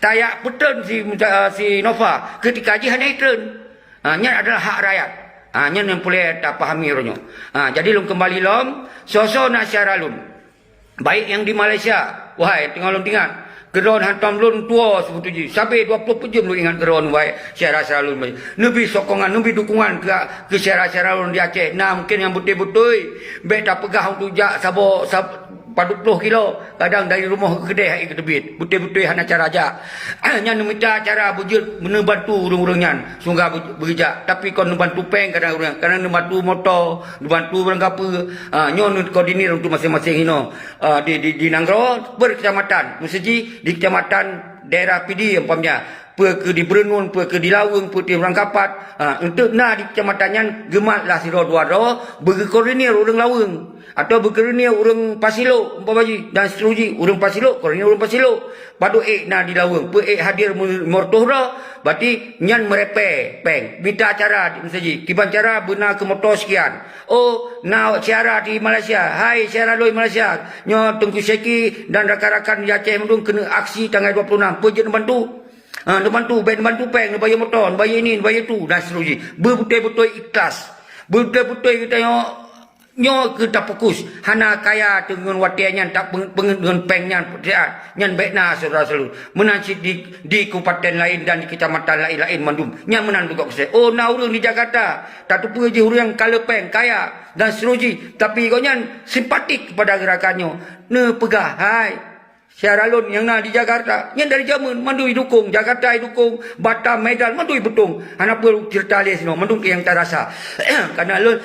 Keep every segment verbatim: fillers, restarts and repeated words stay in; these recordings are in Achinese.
tajak peutreun si, si Nova, keutika jih hana jitreun. Ha, nyan adalah hak rakyat. Ha, nyan nyang peureulée tapahami uroe nyoe. Ha, jadi lôn keumbali lom, soe-soe na syedara lôn. Baik nyang di Malaysia, wahai teungoh lôn ingat, keudroe hantom lôn tuwoe seubeutôi jih. Sabe dua ploh peuet jeuem lôn ingat keudroe, wahai syedara-syedara lôn. Neubi sokongan, neubi dukungan keu, keu syedara-syedara lôn di Aceh. Na mungken nyang beutôi-beutôi, bék tapeugah untuk jak saboh, sab-, padub ploh kilo, kadang dari rumoh keudeh hai keuteubiet. Beutôi-beutôi hana cara jak. Nyan neumita cara beujeuet neubantu ureuëng-ureuëng nyan. Semoga beu-, beujak. Tapi kon neubantu péng kadang ureuëng, kadang neubantu moto, neubantu barang kapeue. Ha, nyoe neukoordinir untuk maséng-maséng inoe. Ah, di, di, di nanggroe, per kecamatan. Meuseujih di kecamatan daerah Pidie umpamanya. Peu keu di Beureunon, peu keu di Laweueng, peu di Urang Kapat. Ah, enteuk na di kecamatan nyan geumat lah sidroe dua droe, beugeukoordinir ureuëng Laweueng. Atau beugeukoordinir ureuëng Pasilok, umpama jih, dan seterusnya, ureuëng Pasilok, koordinir ureuëng Pasilok. Padub ék na di Laweueng, peu ék hadir mu-, meureutoh droe, berarti nyan meurepée péng. Mita cara di meuseujih, kiban cara beuna keu moto sekian. Oh, na syedara di Malaysia. Hai, syedara lôn Malaysia. Nyoe Teungku Syeki dan rakan-rakan di Aceh Mendung keuneuk aksi tanggai dua puluh enam. Peue jeuet neubantu? Ha, neubantu, bék neubantu péng, neubayeue moto, neubayeue ini, neubayeue itu, dan seterusnya. Beubeutôi-beutôi ikhlas. Beubeutôi-beutôi geutanyoe nyoe keu tafokus. Hana kaya teungon watée nyan, tak peng-, peungeut deungon péng nyan, nyan bék na syedara lôn. Meunan cit di, di kabupaten laén dan di kecamatan laén-laén mandum. Nyan meunan beugok keuseh. Oh, na ureuëng di Jakarta. Tateupeue jih ureuëng nyang ka le péng, kaya, dan seterusnya. Tapi gobnyan simpatik kepada gerakan nyoe. Neupeugah, hai, syedara lôn nyang na di Jakarta. Nyan dari jameun, mandum idukong. Jakarta idukong, Batam, Medan, mandum ipeutong. Hana peue ceurita lé sinoe, mandum nyang tarasa. Karena lôn,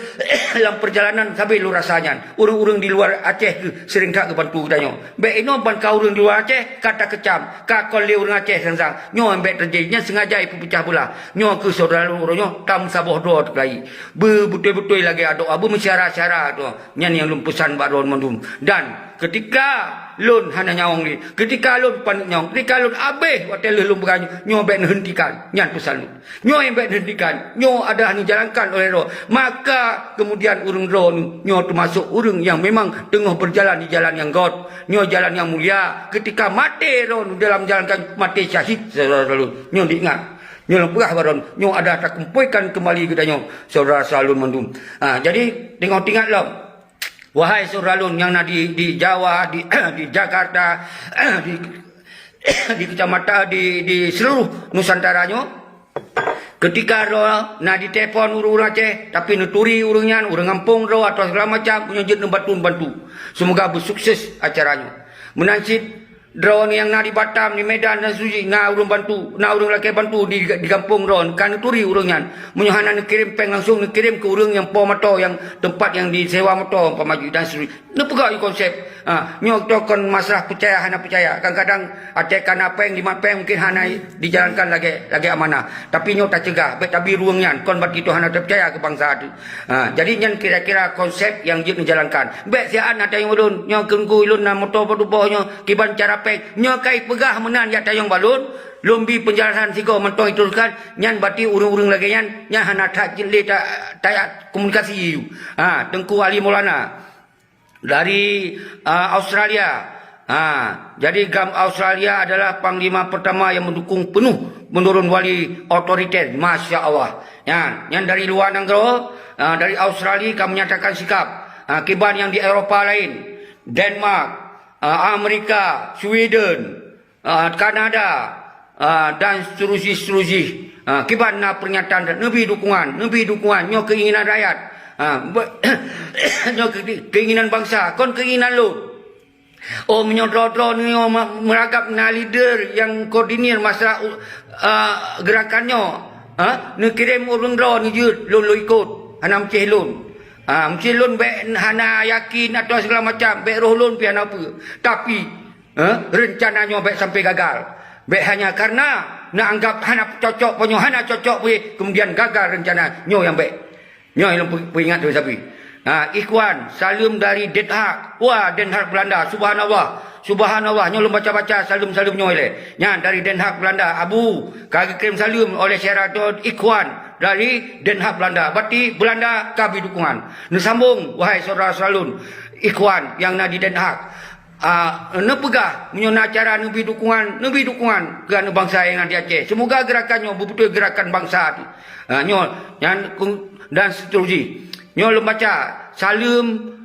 lam perjalanan sabe lôn rasa nyan. Ureuëng-ureuëng di luar Aceh keuh seuring that geubantu geutanyoe. Bék inoe ban ka ureuëng di luar Aceh, ka takeucam, ka kon lé ureuëng Aceh sang-sang. Nyoe bék teujadi, nyan sengaja ipeupeucah beulah. Nyoe keuh syedara lôn uroe nyoe, tam saboh droe teukai. Beubeutôi-beutôi lagée adoe, beumeusyara-syara droe. Nyan nyang lôn peusan bak droe mandum. Dan keutika lôn hana nyawöng lé, keutika lôn paneuk nyawöng, keutika lôn abéh watée lheueh lôn peugah nyoe, nyoe bék neuheuntikan. Nyan peusan lôn. Nyoe nyang bék neuheuntikan, nyoe adalah neujalankan oleh droe. Maka keumudian ureuëng droeneuh nyoe teumasok ureuëng nyang memang teungoh beujalan di jalan nyang göt. Nyoe jalan nyang mulia. Keutika maté droeneuh dalam jalan nyan, maté syahid, syedara lôn. Nyoe diingat. Nyoe lôn peugah bak droeneuh, nyoe adalah takumpuikan keumbali geutanyoe, syedara-syedara lôn mandum. Ha, jadi, teungoh teuingat lom. Wahai syedara lôn nyang na di, di Jawa, di, di Jakarta, di, di kecamatan, di, di seluruh Nusantara nyoe, keutika droe na jiteupon ureuëng-ureuëng Aceh, tapi neuturi ureuëng nyan, ureuëng gampông droe atau segala macam, meunyoe jeuet neubantu-bantu. Seumoga beusukses acara nyoe. Meunan cit, droeneuh nyang na di Batam, di Medan dan seterusnya, na ureuëng bantu, na ureuëng lakée bantu di, di gampông droeneuh, ka neuturi ureuëng nyan. Meunyoe hana neukirém péng langsung, neukirém keu ureuëng nyang po moto, nyang teumpat nyang disewa moto, umpama jih dan seterusnya. Neupeugah konsep. Ha, nyoe toh kon masalah peucaya hana peucaya. Kadang-kadang até ka na péng, jimat péng mungkin hana dijalankan lagée, lagée amanah. Tapi nyoe tacegah, bék tabi ruweueng nyan, kon bak itu hana teupeue keu bansa teuh. Ha, jadi nyan kira-kira konsep nyang jeuet neujalankan. Bék siat na tanyong ulôn, nyoe keungku ulôn na moto padub boh nyoe, kiban cara péng. Nyoe kai peugah meunan jak tanyong bak lôn, lôn bi peunjelasan sigoe mantong iturukan, nyan bati ureuëng-ureuëng lagée nyan, nyan hana that jeuet lé ta-, tajak komunikasi. Ha, Teungku Ali Maulana. Dari, ah, Australia. Ha, jadi GAM Australia adalah panglima pertama yang mendukung penuh menurun wali otoriter. Masya Allah. Nyan, nyan dari luar nanggroe, ah, dari Australia ka menyatakan sikap. Ah, kiban yang di Eropa lain, Denmark, ah, Amerika, Sweden, ah, Kanada, ah, dan seterusnya, seterusnya. Ah, kiban na pernyataan neubi dukungan, neubi dukungan, nyoe keinginan rakyat. Ah, be-, nyoe ke-, keinginan bangsa, kon keinginan lôn. Oh, meunyoe droe-droe nyoe ma-, meuragab na leader nyang koordinir masalah, ah, gerakan nyoe, ha? Neukirém ureuëng droe neujeuet lôn, lôn ikot, hana meucéh lôn. Ha, meucéh lôn bék hana yakin atau segala macam, bék roh lôn pih hana peue. Tapi, eh, reuncana nyoe bék sampai gagal. Bék hanya karena neuanggap hana cocok, peunyoe hana cocok pih, kemudian gagal reuncana nyoe nyang bék. Nyoe nyang peuingat lôn sabe. Ha, Ikhwan, saleuem dari Den Haag. Wah, Den Haag Belanda. Subhanallah. Subhanallah. Nyoe lôn baca-baca saleuem-saleuem nyoe lé. Nyan dari Den Haag Belanda. Abu, ka geukirém saleuem oleh syedara droe Ikhwan dari Den Haag Belanda. Berarti Belanda ka bi dukungan. Neusambong, wahai syedara-syedara lôn, Ikhwan nyang na di Den Haag. Ah, neupeugah, meunyoe na cara neubi dukungan, neubi dukungan keu aneuk bansa nyang na di Aceh. Seumoga geurakan nyoe beubeutôi geurakan bansa. Ah, nyoe, nyan ku-, dan seterusnya. Nyoe lôn baca, saleuem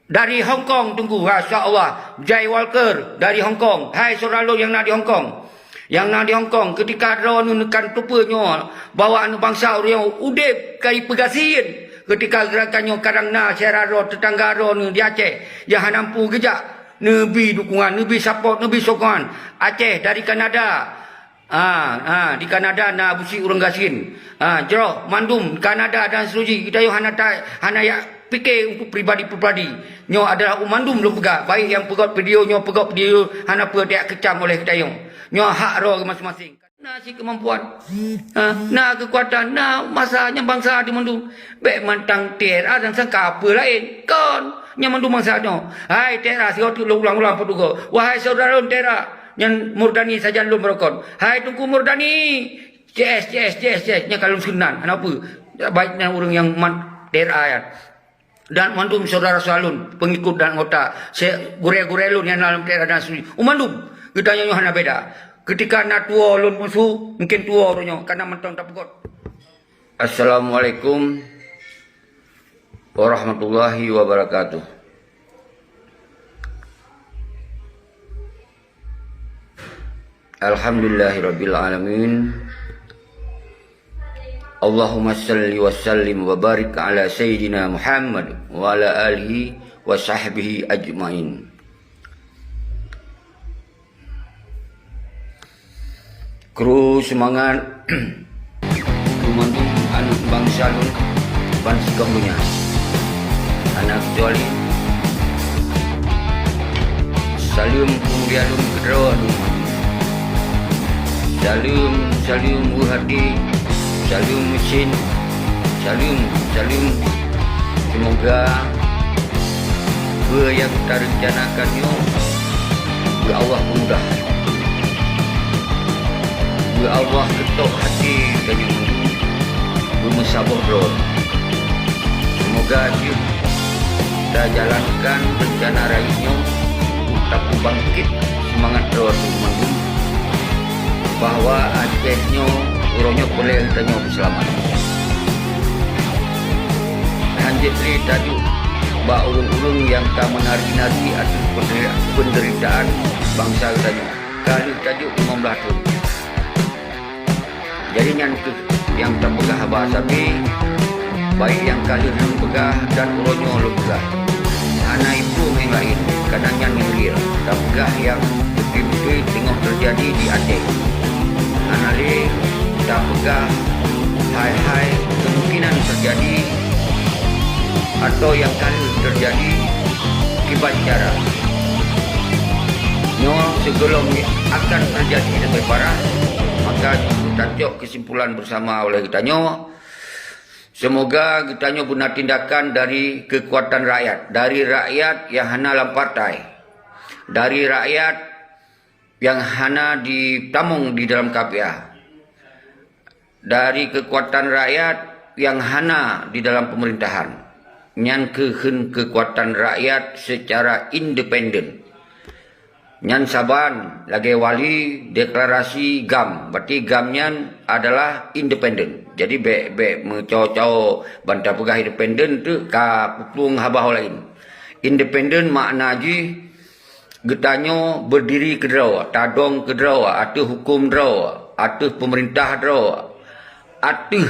dari Hong Kong, Teungku. Masya Allah. Jai Walker dari Hong Kong. Hai syedara lôn nyang na di Hong Kong. Nyang na di Hong Kong, keutika droeneuh neukan tupeue nyoe bahwa aneuk bansa ureuëng udeb ka jipeugasien. Keutika geurakan nyoe kadang na syedara droe teutangga droeneuh di Aceh nyang hana mampu geujak, neubi dukungan, neubi support, neubi sokongan. Aceh dari Kanada. Ah, ah, di Kanada na Abusyik ureuëng gasien. Ah, jroh mandum Kanada dan seterusnya. Geutanyoe hana ta-, hana jak pike untuk pribadi-pribadi. Nyoe adalah u mandum lôn peugah, baik nyang peugöt video nyoe, peugöt video hana peue, tajak keucam oleh geutanyoe. Nyoe hak droe maséng-maséng. Na cit keumampuan, ha, na keukuatan, na masa nyang bansa di mandum. Bék mantong T R A dan sangka peue laén. Kon, nyang mandum bansa nyoe. Hai T R A, sigoe teuk lôn ulang-ulang peue tugoe. Wahai syedara lôn T R A, nyan Murdani sajan lôn beurokon. Hai Teungku Murdani, C S, C S, C S, C S, nyan ka lôn seunan, hana peue. Baik nyan ureuëng nyang man T R A nyan. Dan mandum syedara-syedara lôn, peungikut dan anggota, se-, gurée-gurée lôn nyang na lam daerah dan seterusnya. U mandum, geutanyoe nyoe hana beda. Keutika na tuwoe lôn musoh, mungken tuwoe uroe nyoe, kana mantong tapeugöt. Assalamualaikum warahmatullahi wabarakatuh. Alhamdulillahirabbil alamin. Allahumma salli wa sallim wa barik ala sayyidina Muhammad wa ala alihi wa sahbihi ajmain. Kru seumangat. Keu mandum aneuk bansa lôn ban sigom donya. Hana keucuali. Saleuem peumulia lôn keudroe lôn. Saleuem, saleuem weueh até, saleuem meucen, saleuem, saleuem. Seumoga peue nyang tarencanakan nyoe beu Allah peumudah. Beu Allah geutok até tanyoe mandum, beumeusaboh droe. Seumoga jeuet tajalankan reuncana rayeuk nyoe untuk tapeubangkét seumangat droe mandum bahwa Aceh nyoe uroe nyoe peureulée tanyoe peuseulamat. Hanjeuet lé tajuk bak ureuëng-ureuëng nyang ka meunari-nari ateueh peunderi-, peunderitaan bansa geutanyoe. Ka lheueh tajuk limong blaih thon. Jadi nyan kheueh nyang tapeugah haba sabe, baik nyang ka lheueh lôn peugah dan uroe nyoe lôn peugah. Hana ipeue nyang laén, kareuna nyan nyang real. Tapeugah nyang beutôi-beutôi teungoh teujadi di Aceh. Hana lé tapeugah hai-hai keumungkinan teujadi atau nyang ka lheueh teujadi kiban cara. Nyoe sigohlom akan teujadi leubeh parah, maka tacok keusimpulan beusama oleh geutanyoe. Seumoga geutanyoe beuna tindakan dari keukuatan rakyat, dari rakyat nyang hana lam partai, dari rakyat nyang hana jitamong di dalam K P A, dari keukuatan rakyat nyang hana di dalam peumeurintahan. Nyan keuh kheun keukuatan rakyat seucara independen. Nyan saban lagée wali deklarasi GAM, berarti GAM nyan adalah independen. Jadi bék, bék meucao-cao ban tapeugah independen teuk ka peuplueng haba laén. Independen makna jih geutanyoe beudiri keudroe, tadong keudroe, ateueh huköm droe, ateueh peumeurintah droe, ateueh,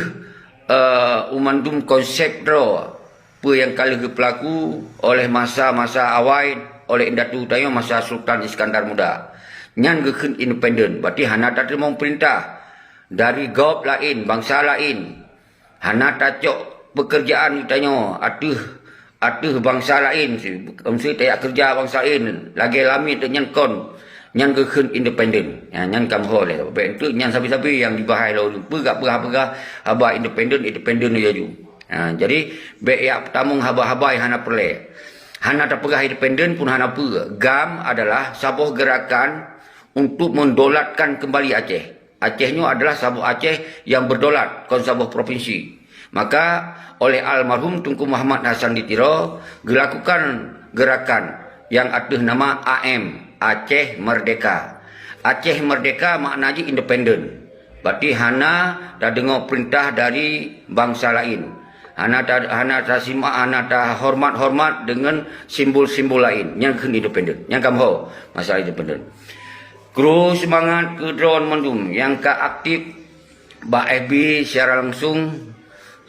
eh, u mandum konsep droe, peue nyang ka lheueh geupeulaku oleh masa-masa awai oleh indatu tanyoe masa Sultan Iskandar Muda. Nyan geukheun independen, berarti hana tateurimong peurintah dari gob laén, bansa laén. Hana tacok peukeurjaan geutanyoe ateueh, ateueh bansa laén, si, meuseuti tajak keureuja bansa laén, lagée lamiet nyan kon, nyan geukheun independen. Ha, nyan ka meuho lé. Bék enteuk nyan sabe-sabe nyang jibahai lom. Peugah, peugah, peugah haba independen, independen laju. Ha, jadi, bék jak peutamong haba-haba nyang hana peureulée. Hana tapeugah independen pun hana peue. GAM adalah saboh geurakan untuk meudolatkan keumbali Aceh. Aceh nyoe adalah saboh Aceh nyang beudolat, kon saboh propinsi. Maka, oleh almarhum Teungku Muhammad Hasan di Tiro geulakukan geurakan nyang ateueh nama A M, Aceh Merdeka. Aceh Merdeka makna jih independen. Berarti hana tadeungoe peurintah dari bansa laén. Hana ta-, hana tasimak, hana tahoreumat-horeumat deungon simbol-simbol laén. Nyan keuh independen. Nyan ka meuho masalah independen. Kru seumangat keu droeneuh mandum nyang ka aktif bak F B secara langsung,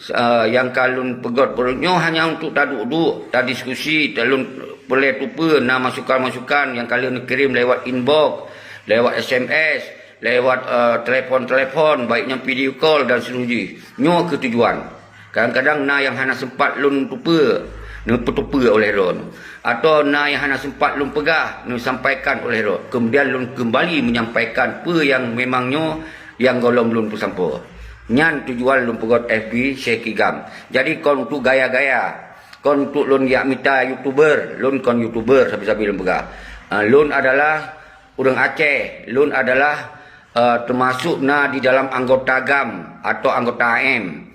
eh, nyang ka lôn peugöt nyoe hanya untuk taduek-duek, tadiskusi, ta-, lôn peureulèe tupeue na masukan-masukan nyang ka lheueh neukirém lewat inbox, lewat S M S, lewat, eh, telepon-telepon, baik nyang video call dan seterusnya. Nyoe keuh tujuan. Kadang-kadang na nyang hana sempat lôn tupeue, neupeutupeue oleh droeneuh. Atau na nyang hana sempat lôn peugah, neusampaikan oleh droeneuh. Kemudian lôn keumbali menyampaikan peue nyang memang nyoe nyang gohlom lôn peusampoe. Nyan tujuan lôn peugöt F B Syekh Kigam. Jadi kon untuk gaya-gaya, kon untuk lôn jak mita YouTuber, lôn kon YouTuber sabe-sabe lôn peugah. Ah, lôn adalah ureuëng Aceh, lôn adalah, eh, teumasuk na di dalam anggota GAM atau anggota A M.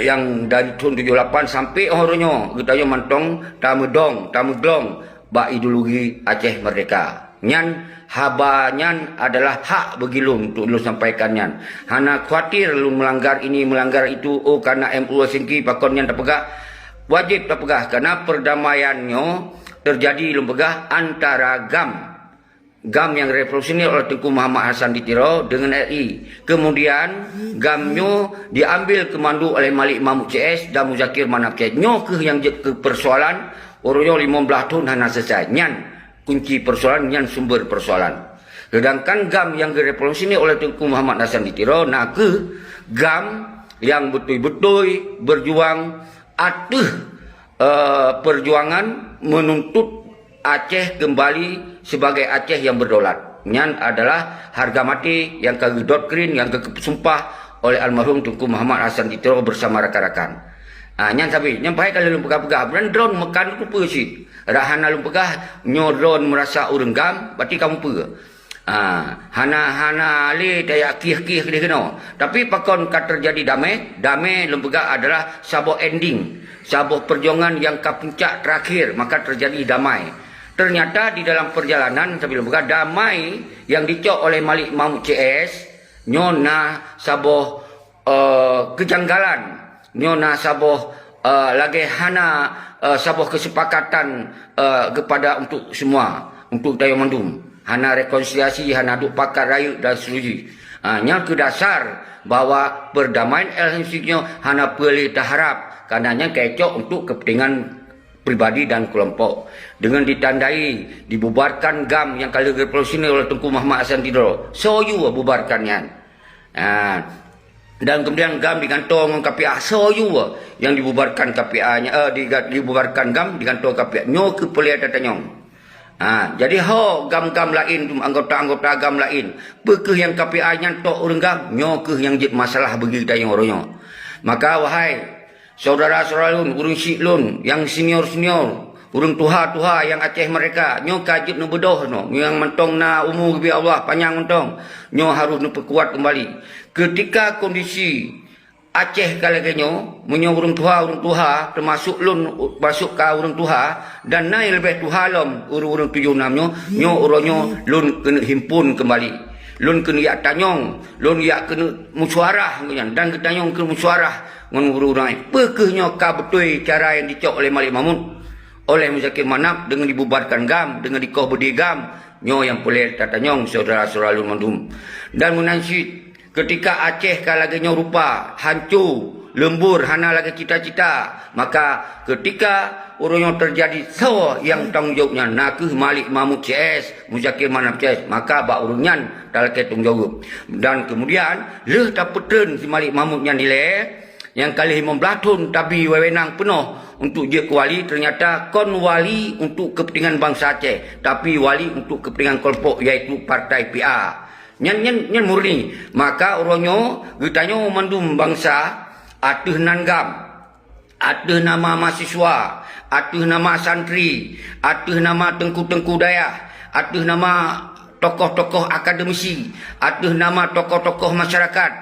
Nyang dari thon tujoh lapan sampai óh uroe nyoe, geutanyoe mantong tameudong, tameuglong bak ideologi Aceh Merdeka. Nyan, haba nyan adalah hak bagi lôn untuk lôn sampaikan nyan. Hana khawatir lôn melanggar ini, melanggar itu, oh, karena M U Helsinki pakon nyan tapeugah. Wajéb tapeugah, karena perdamaian nyoe terjadi lôn peugah antara GAM. GAM nyang revolusioner oleh Teungku Muhammad Hasan di Tiro deungon R I. Kemudian, GAM nyoe diambil kemandu oleh Malik Mahmud C S dan Muzakir Manaf C S. Nyoe keuh nyang jeuet keu persoalan uroe nyoe limong blaih thon hana selesai. Nyan kunci persoalan, nyan sumber persoalan. Sedangkan GAM nyang geurevolusioner oleh Teungku Muhammad Hasan di Tiro na keuh GAM nyang beutôi-beutôi berjuang ateueh, eh, perjuangan menuntut Aceh kembali sebagai Aceh yang berdaulat. Nyan adalah harga mati nyang ka geudot krin, nyang ka geupeusumpah oleh almarhum Teungku Muhammad Hasan di Tiro bersama rakan-rakan. Ah, nyan sabe, nyan payah ka lôn peugah-peugah. Bulan droeneuh meukan kupeue cit. Rak hana lôn peugah, nyoe droeneuh meurasa ureuëng GAM, berarti kamoe peue. Ah, hana, hana lé tajak kieh-kieh deh keunoe. Tapi pakon ka terjadi damai? Damai lôn peugah adalah saboh ending, saboh perjuangan nyang ka puncak terakhir, maka terjadi damai. Ternyata di dalam perjalanan, sabe lôn peugah, damai nyang dicok oleh Malik Mahmud C S, nyoe na saboh eh, kejanggalan. Nyoe na saboh, eh, lagée hana, eh, saboh kesepakatan, eh, kepada untuk semua, untuk geutanyoe mandum. Hana rekonsiliasi, hana duek pakat rayeuk dan seterusnya. Ha, nyan keuh dasar bahwa perdamaian L M C nyoe hana peue lé taharap, karena nyan ka icok untuk kepentingan pribadi dan kelompok. Dengan ditandai dibubarkan GAM nyang ka lheueh geurevolusioner oleh Teungku Muhammad Hasan di Tiro. Soe yue bubarkan nyan? Ha. Dan kemudian GAM digantoe ngon K P A. Soe yue nyang dibubarkan K P A nya, eh, diga-, dibubarkan GAM, digantoe K P A. Nyoe keuh peue lé tatanyong. Ha, jadi ho GAM-GAM laén, anggota-anggota GAM laén, peu kheueh nyang K P A nyan tok ureuëng GAM? Nyoe kheueh nyang jeuet masalah bagi geutanyoe uroe nyoe. Maka wahai Syedara-syedara lôn, ureuëng syiek lôn nyang senior-senior, ureuëng tuha-tuha nyang Aceh Merdeka, nyoe ka jeuet neubeudôh nyoe, nyang mantong na umu geubri Allah panyang mantong, nyoe harôh neupeukuat keumbali. Keutika kondisi Aceh ka lagée nyoe, meunyoe ureuëng tuha, ureuëng tuha, teumasok lôn, masok ka ureuëng tuha, dan na nyang leubeh tuha lom, ureuëng-ureuëng tujoh nam nyoe, nyoe uroe nyoe lôn keuneuk himpon keumbali. Lôn keuneuk jak tanyong, lôn jak keuneuk meusyuarah ngon nyan, dan geutanyong keuneuk meusyuarah ngon ureuëng-ureuëng laén. Peu kheueh nyoe ka beutôi cara nyang dicok oleh Malik Mahmud, oleh Muzakir Manaf deungon dibubarkan GAM, deungon dikoh beudé GAM? Nyoe nyang peue lé tatanyong syedara-syedara lôn mandum. Dan meunan cit, keutika Aceh ka lagée nyoe rupa, hanco, leumbur, hana lagée cita-cita, maka keutika uroe nyoe teujadi soe nyang tanggong jaweueb nyan, na kheueh Malik Mahmud C S, Muzakir Manaf C S, maka bak ureuëng nyan talakée tanggong jaweueb. Dan keumudian, lheueh tapeutreun si Malik Mahmud nyan dilée, nyang ka lheueh limong blaih thon tabi wewenang peunoh untuk jeuet keu wali, teunyata kon wali untuk keupeuntingan bansa Aceh, tapi wali untuk keupeuntingan keulompok, yaitu partai P A. Nyan, nyan, nyan murni. Maka uroe nyoe geutanyoe mandum bansa ateueh nan GAM, ateueh nama mahasiswa, ateueh nama santri, ateueh nama teungku-teungku dayah, ateueh nama tokoh-tokoh akademisi, ateueh nama tokoh-tokoh masyarakat,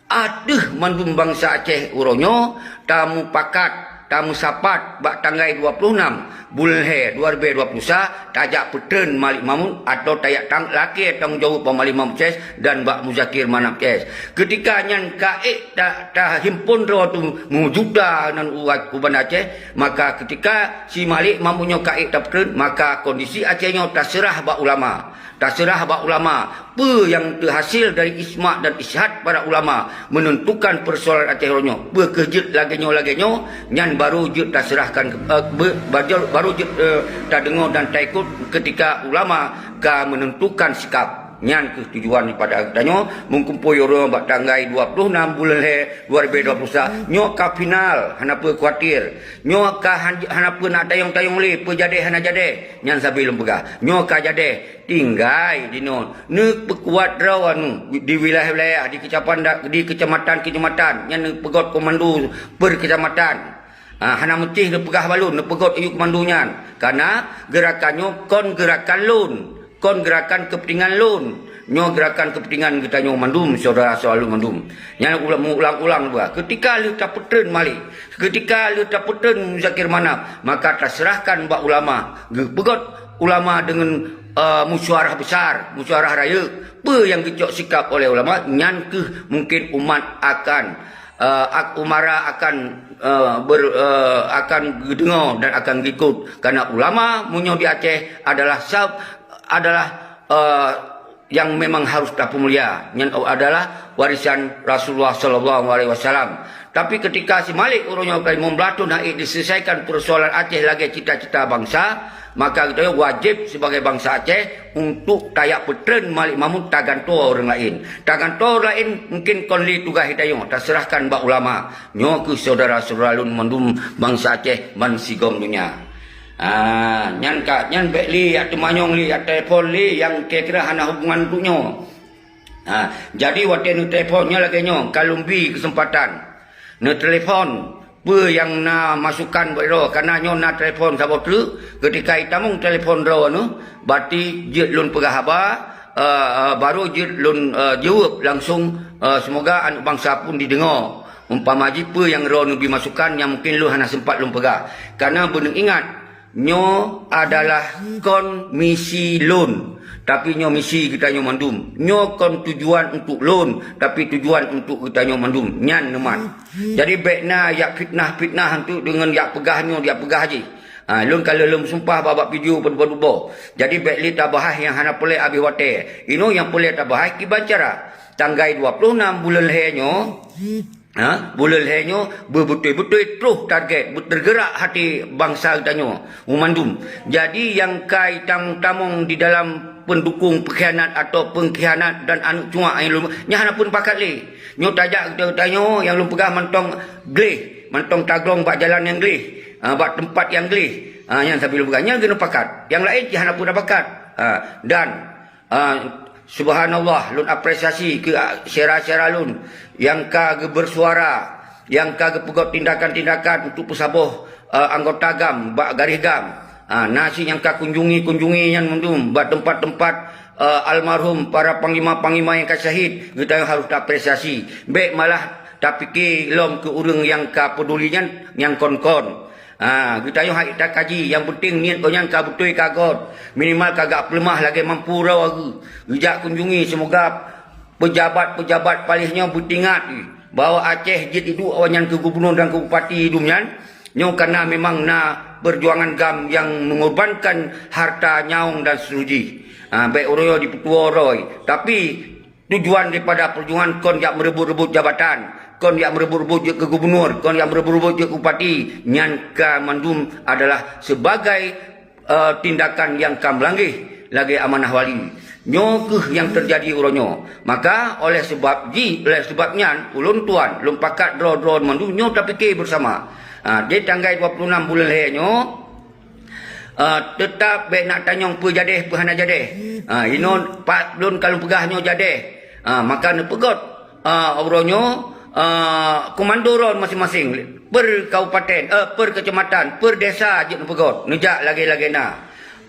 ateueh mandum bansa Aceh uroe nyoe tamupakat tameusapat bak tanggai dua ploh nam buleuen lhèe dua ribèe dua ploh sa, tajak peutreun Malik Mahmud atau tajak tang-, lakèe tanggông jaweueb bak Malik Mahmud C S dan bak Muzakir Manaf C S. Keutika nyan ka ék ta-, tahimpon droe teuh meujuta nan u, u Banda Aceh, maka keutika si Malik Mahmud nyoe ka ék tapeutreun, maka kondisi Aceh nyoe taseurah bak ulama. Taseurah bak ulama, peue nyang teuhasil dari ijma dan ijtihad para ulama meunentukan peusoalan Aceh uroe nyoe. Peue keuh jeuet lagèe nyoe, lagèe nyoe, nyan barô jeuet taseurahkan, eh, be-, bajo-, barô jeuet, eh, tadeungoe dan taikot keutika ulama ka meunentukan sikap. Nyan keuh tujuan daripada geutanyoe meukumpôi uroe nyoe bak tanggai dua ploh nam buleuen lhèe dua ribèe dua ploh sa. Nyoe ka final, hana peue khawatir. Nyoe ka han-, hana peue nak tayong-tayong lé, peue jadèh hana jadèh. Nyan sabe lôn peugah. Nyoe ka jadèh. Tinggai di nyoe, neupeukuat droe anu di wilayah-wilayah, di keucapan da-, di keucamatan-keucamatan, nyan neupeugot komando per keucamatan. Ha, hana meusti neupeugah bak lôn, neupeugot ayue komando nyan. Karena geurakan nyoe kon geurakan lôn, kon geurakan keupeuntingan lôn. Nyoe geurakan keupeuntingan geutanyoe mandum, syedara-syedara lôn mandum. Nyan ulang, ulang-ulang dua. Keutika lheueh tapeutreun Malik, keutika lheueh tapeutreun Muzakir Manaf, maka taseurahkan bak ulama. Geupeugot ulama deungon, eh, musyawarah besar, musyawarah rayeuk. Peue nyang geucok sikap oleh ulama, nyan keuh mungkin umat akan, eh, ak-, umara akan, eh, ber-, eh, akan geudeungoe dan akan geuikot. Karena ulama meunyoe di Aceh adalah sab-, adalah, eh, nyang memang harus tapeumulia. Nyan adalah warisan Rasulullah sallallahu alaihi wasallam. Tapi keutika si Malik uroe nyoe ka limong blaih thon han ék diselesaikan peusoalan Aceh lagèe cita-cita bansa, maka geutanyoe wajéb sibagai bansa Aceh untuk tajak peutreun Malik Mahmud tagantoe ureueng laén. Tagantoe ureueng laén mungkin kon lé tugaih geutanyoe, taseurahkan bak ulama. Nyoe keuh syedara-syedara lôn mandum bansa Aceh ban sigom donya. Ah, nyan ka, nyan bèk lé jak teumanyong lé, jak telepon lé nyang kira-kira hana hubungan untuk nyoe. Ha, jadi watèe neutelepon nyoe lagèe nyoe, ka lôn bi keuseumpatan. Neutelepon, peue nyang na masukan bak droe, karena nyoe na telepon saboh treuk, keutika itamong telepon droe nyoe, berarti jeuet lôn peugah haba, eh, eh, barô jeuet lôn, eh, jaweueb langsung, eh, semoga aneuk bansa pun dideungoe. Umpama jih peue nyang droe neubi masukan nyang mungkin lôn hana seumpat lôn peugah. Karena beuneuingat, nyoe adalah kon misi lôn, tapi nyoe misi geutanyoe mandum. Nyoe kon tujuan untuk lôn, tapi tujuan untuk geutanyoe mandum. Nyan neumat. Jadi bèk na jak fitnah-fitnah untuk deungon jak peugah nyoe, jak peugah jih. Ha, lôn ka lheueh lôn meusumpah bak, bak video padub-padub boh. Jadi bèk lé tabahas nyang hana peureulèe abéh watèe. Inoe nyang peureulèe tabahas kiban cara. Tanggai dua ploh nam buleuen lhèe nyoe, ha, buleuen lhèe nyoe beubeutôi-beutôi troh target, beuteugeurak hati bansa geutanyoe mandum. Jadi nyang ka itamong-tamong di dalam pendukung pengkhianat atau pengkhianat dan aneuk cuak nyang lôn, nyan hana pun pakat lé. Nyoe tajak geutanyoe nyang lôn peugah mantong gleh, mantong taglong bak jalan nyang gleh, ha, bak teumpat nyang gleh. Ha, nyan sabe lôn peugah, nyan keuneuk pakat. Nyang laén cit hana pun pakat. Ha, dan Ah, subhanallah, lôn apresiasi keu, ah, syedara-syedara lôn nyang ka geubeursuara, nyang ka geupeugot tindakan-tindakan untuk peusaboh, ah, anggota gam bak garéh gam. Ah, na cit nyang ka kunjungi-kunjungi nyan mandum bak teumpat-teumpat, ah, almarhum para panglima-panglima nyang ka syahid, geutanyoe harôh taapresiasi. Bèk malah tapike lom keu ureueng nyang ka peuduli nyan nyang kon-kon. Ha, geutanyoe hai takaji, nyang peunteng niet gobnyan ka beutôi ka göt. Minimal ka geupeuleumah lagèe mampu droe geuh. Geujak kunjungi, seumoga peujabat-peujabat paléh nyoe beutingat bahwa Aceh jeuet iduek awaknyan keu gubunur dan keu bupati dum nyan. Nyoe kana memang na peujuangan gam nyang meungorbankan harta, nyawöng dan seuleusoe jih. Ha, bèk uroe nyoe jipeutuwoe droe. Tapi tujuan daripada peujuangan kon jak meureubot-reubot jabatan, kon jak meureubot-reubot jeuet keu gubunur, kon jak meureubot-reubot jeuet keu bupati, nyan ka mandum adalah sebagai, eh, tindakan nyang ka meulanggeh lagèe amanah wali. Nyoe keuh nyang teujadi uroe nyoe. Maka oleh sebab ji-, oleh sebab nyan, ulôn tuan, lôn pakat droe-droe mandum nyoe tapike beusama. Ha, di tanggai dua puluh enam buleuen lhèe nyoe, Ah, teutap bèk nak tanyong peue jadèh, peue hana jadèh. Ah, inoe pat lôn ka lôn peugah nyoe jadèh. Ah, maka neupeugot, ah, uroe nyoe, ah, komando droe maséng-maséng, per kabupaten, eh, per keucamatan, per desa jeuet neupeugot, neujak lagèe-lagèe na.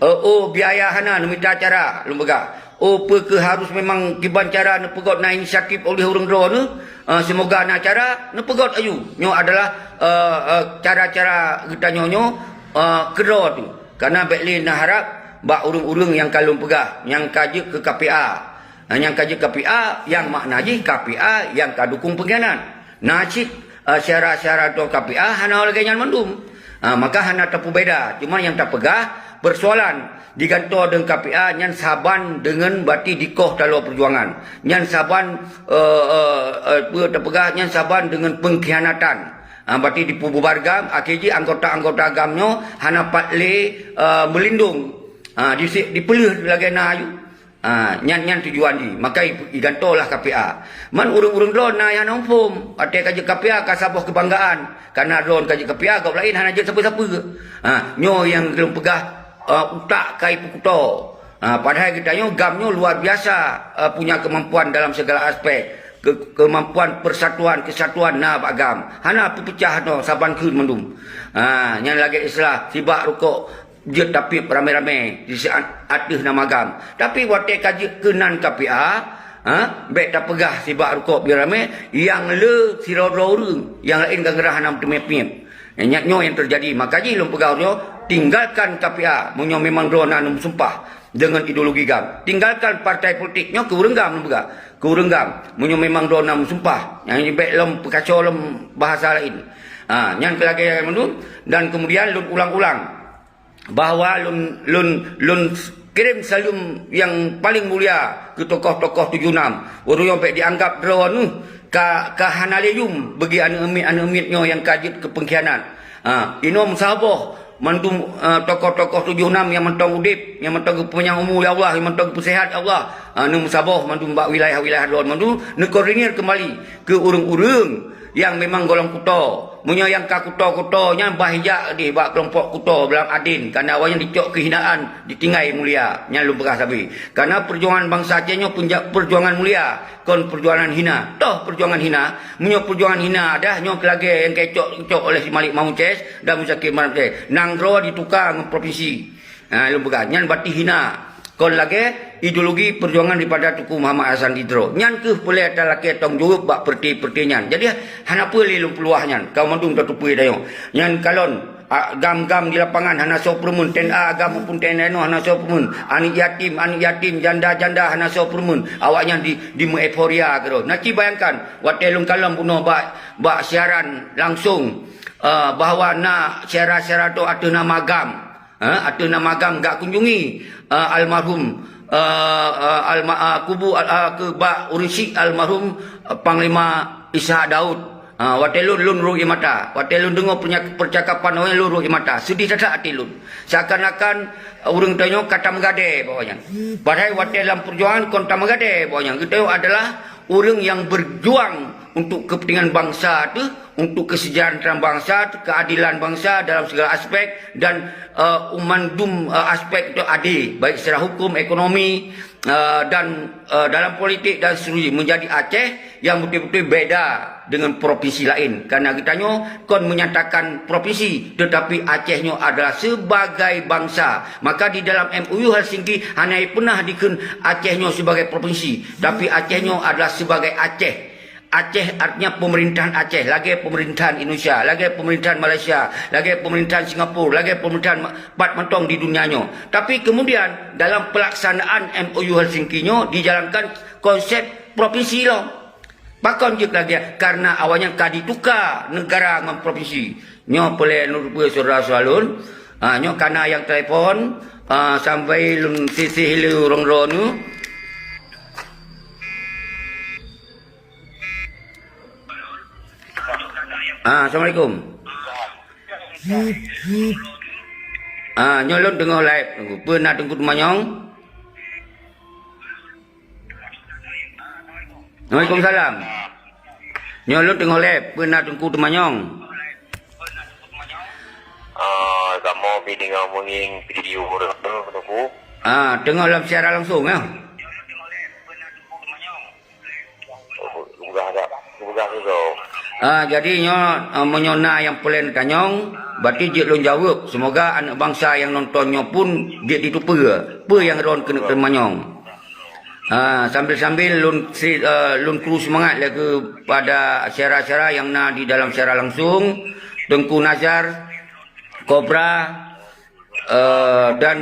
Eh, oh, biaya hana, neumita cara, lôn peugah. Oh, peu kheueh harus memang kiban cara neupeugöt na inisiatif oleh ureuëng droeneuh? Ah, seumoga na cara neupeugöt aju. Nyoe adalah, eh, eh, cara-cara geutanyoe nyoe, eh, keudroe teuh. Karena bék lé neuharab bak ureuëng-ureuëng nyang ka lôn peugah, nyang ka jeuet keu K P A. Ah, nyang ka jeuet K P A, nyang makna jih K P A nyang ka dukung peungkhianat. Na cit, eh, syedara-syedara droe K P A hana lagée nyan mandum. Ah, maka hana tapeubeda. Cuma nyang tapeugah, persoalan jigantoe deungon K P A nyan saban deungon bati dikoh taloe peujuangan. Nyan saban, eh, eh, eh, peue tapeugah, nyan saban deungon peungkhianatan. Ah, bati dipeububar GAM, akhé jih anggota-anggota GAM nyoe hana pat lé, eh, meulindong. Ah, disi-, dipeuleueh lagée na aju. Ah, nyan, nyan tujuan jih. Maka i-, igantoe lah K P A. Man ureuëng-ureuëng droe na nyang hana muphom. Watée ka jeuet K P A ka saboh keubanggaan. Karena droe ka jeuet K P A, gob laén hana jeuet sapeue-sapeue. Ah, nyoe nyang lôn peugah, ah, utak ka ipeukuto. Ah, padahai geutanyoe GAM nyoe luar biasa, ah, punya kemampuan dalam segala aspek. Ke-, kemampuan persatuan, kesatuan na bak GAM. Hana peupeucah nyoe saban kheun mandum. Ah, nyan lagée istilah sibak rukok jeuet tapiep ramé-ramé di siat-, ateueh nama GAM. Tapi watée ka jeuet keunan K P A, ha, bék tapeugah sibak rukok biar ramé, nyang le sidroe-droe ureuëng, nyang laén ka geurah hana meuteumé-miet. Nyan nyoe nyang teujadi. Maka jih lôn peugah uroe nyoe, tinggalkan K P A meunyoe memang droe na neumeusumpah deungon ideologi GAM. Tinggalkan partai politik nyoe keu ureuëng GAM lôn peugah. Keu ureuëng GAM, meunyoe memang droe na meusumpah, nyang bék lom peukaco lom bahasa laén. Ha, nyan keu lagée nyan mandum, dan kemudian lôn ulang-ulang. Bahwa lôn, lôn, lôn kirém saleuem nyang paleng mulia keu tokoh-tokoh tujoh nam. Ureuëng nyang bék dianggap droeneuh ka, ka hana lé yum bagi aneuëk miet-aneuëk miet nyoe nyang ka jeuet keu peungkhianat. Ha, inoe meusaboh mandum, eh, tokoh-tokoh tujoh nam nyang mantong udeb, nyang mantong geupanyang umu, ya Allah, nyang mantong geupeusehat, ya Allah. Ha, neumeusaboh mandum bak wilayah-wilayah droe mandum, neukoordinir keumbali keu ureuëng-ureuëng nyang memang golom kuto. Meunyoe nyang ka kuto-kuto nyan bah ijak deh bak keulompok kuto dalam aden, karena awaknyan dicok keuhinaan, ditinggai mulia. Nyan lôn peugah sabe. Karena peujuangan bansa Aceh nyoe peunja-, peujuangan mulia, kon peujuangan hina. Toh peujuangan hina? Meunyoe peujuangan hina adah nyoe keu lagée nyang ka icok-cok oleh si Malik Mahmud C S dan Muzakir Manaf C S. Nanggroe dituka ngon provinsi. Ha, lôn peugah, nyan bati hina. Kon lagée ideologi peujuangan daripada Teungku Muhammad Hasan Idro. Nyan kheueh peureulée talakée tanggung jaweueb bak peureuté-peureuté nyan. Jadi, hana peue lé lôn peuluah nyan. Kamoe mandum tateupeue tanyoe. Nyan kalon, a, GAM-GAM di lapangan hana soe peureumeun, T N A GAM maupun T N A inoe hana soe peureumeun. Aneuëk yatim, aneuëk yatim, janda-janda hana soe peureumeun. Awaknyan di, dimeueuforia keudroe. Nah, ci bayangkan, watée lôn kalon bunoe bak, bak siaran langsong, eh, bahwa na syedara-syedara droe ateueh nama GAM. Ha, ateueh nama GAM gak kunjungi, eh, almarhum, eh, eh, alma-, eh, kubu al-, eh, keu bak ureuëng syik almarhum, eh, Panglima Ishak Daud. Ha, watée lôn, lôn rhot ie mata. Watée lôn deungoe peunya-, peucakapan awaknyan lôn rhot ie mata. Seudeh that-that até lôn. Seakan-akan, eh, ureuëng tanyoe ka tameugadée bak awaknyan. Padahai watée lam peujuangan kon tameugadée bak awaknyan. Geutanyoe adalah ureuëng nyang beujuang untuk kepentingan bansa teuh, untuk kesejahteraan bansa, keadilan bansa dalam segala aspek dan, eh, mandum, eh, aspek tu adil, baik secara hukum, ekonomi, eh, dan, eh, dalam politik dan seterusnya, menjadi Aceh yang betul-betul beda dengan provinsi lain. Karena geutanyoe kon menyatakan provinsi, tetapi Aceh nyoe adalah sebagai bangsa. Maka di dalam M O U Helsinki hana pernah dikheun Aceh nyoe sebagai provinsi, tapi Aceh nyoe adalah sebagai Aceh. Aceh artinya pemerintahan Aceh, lagée pemerintahan Indonesia, lagée pemerintahan Malaysia, lagée pemerintahan Singapura, lagée pemerintahan ma-, pat mantong di dunia nyoe. Tapi kemudian dalam pelaksanaan M O U Helsinki nyoe dijalankan konsep provinsi lom. Pakon jeuet lagée? Karena awaknyan ka dituka negara ngon provinsi. Nyoe peureulée lôn peue saudara seulaweuet. Ha, nyoe kana nyang telepon, ha, sampai lôn sisih le ureuëng droeneuh. Ah, assalamualaikum. Ah, nyoe lôn teungoh live. Peue na Teungku Teumanyong? Waalaikumsalam. Nyoe lôn teungoh live. Peue na Teungku Teumanyong? Ah, kamoe pi teungoh meungieng video ureuëng tu, Teungku. Ah, teungoh lam siaran langsung, ya? Peugah dak, peugah tu tu. Ah, jadi nyoe, ah, meunyoe na nyang peureulée neutanyong, berarti jeuet lôn jaweueb. Semoga aneuëk bansa nyang nonton nyoe pun jeuet jiteupeue peue nyang droen keuneuk teumanyong. Ha, sambil-sambil lôn si-, eh, lôn kru seumangat lé kepada syedara-syedara nyang na di dalam siaran langsung, Teungku Nazar, Kobra, eh, dan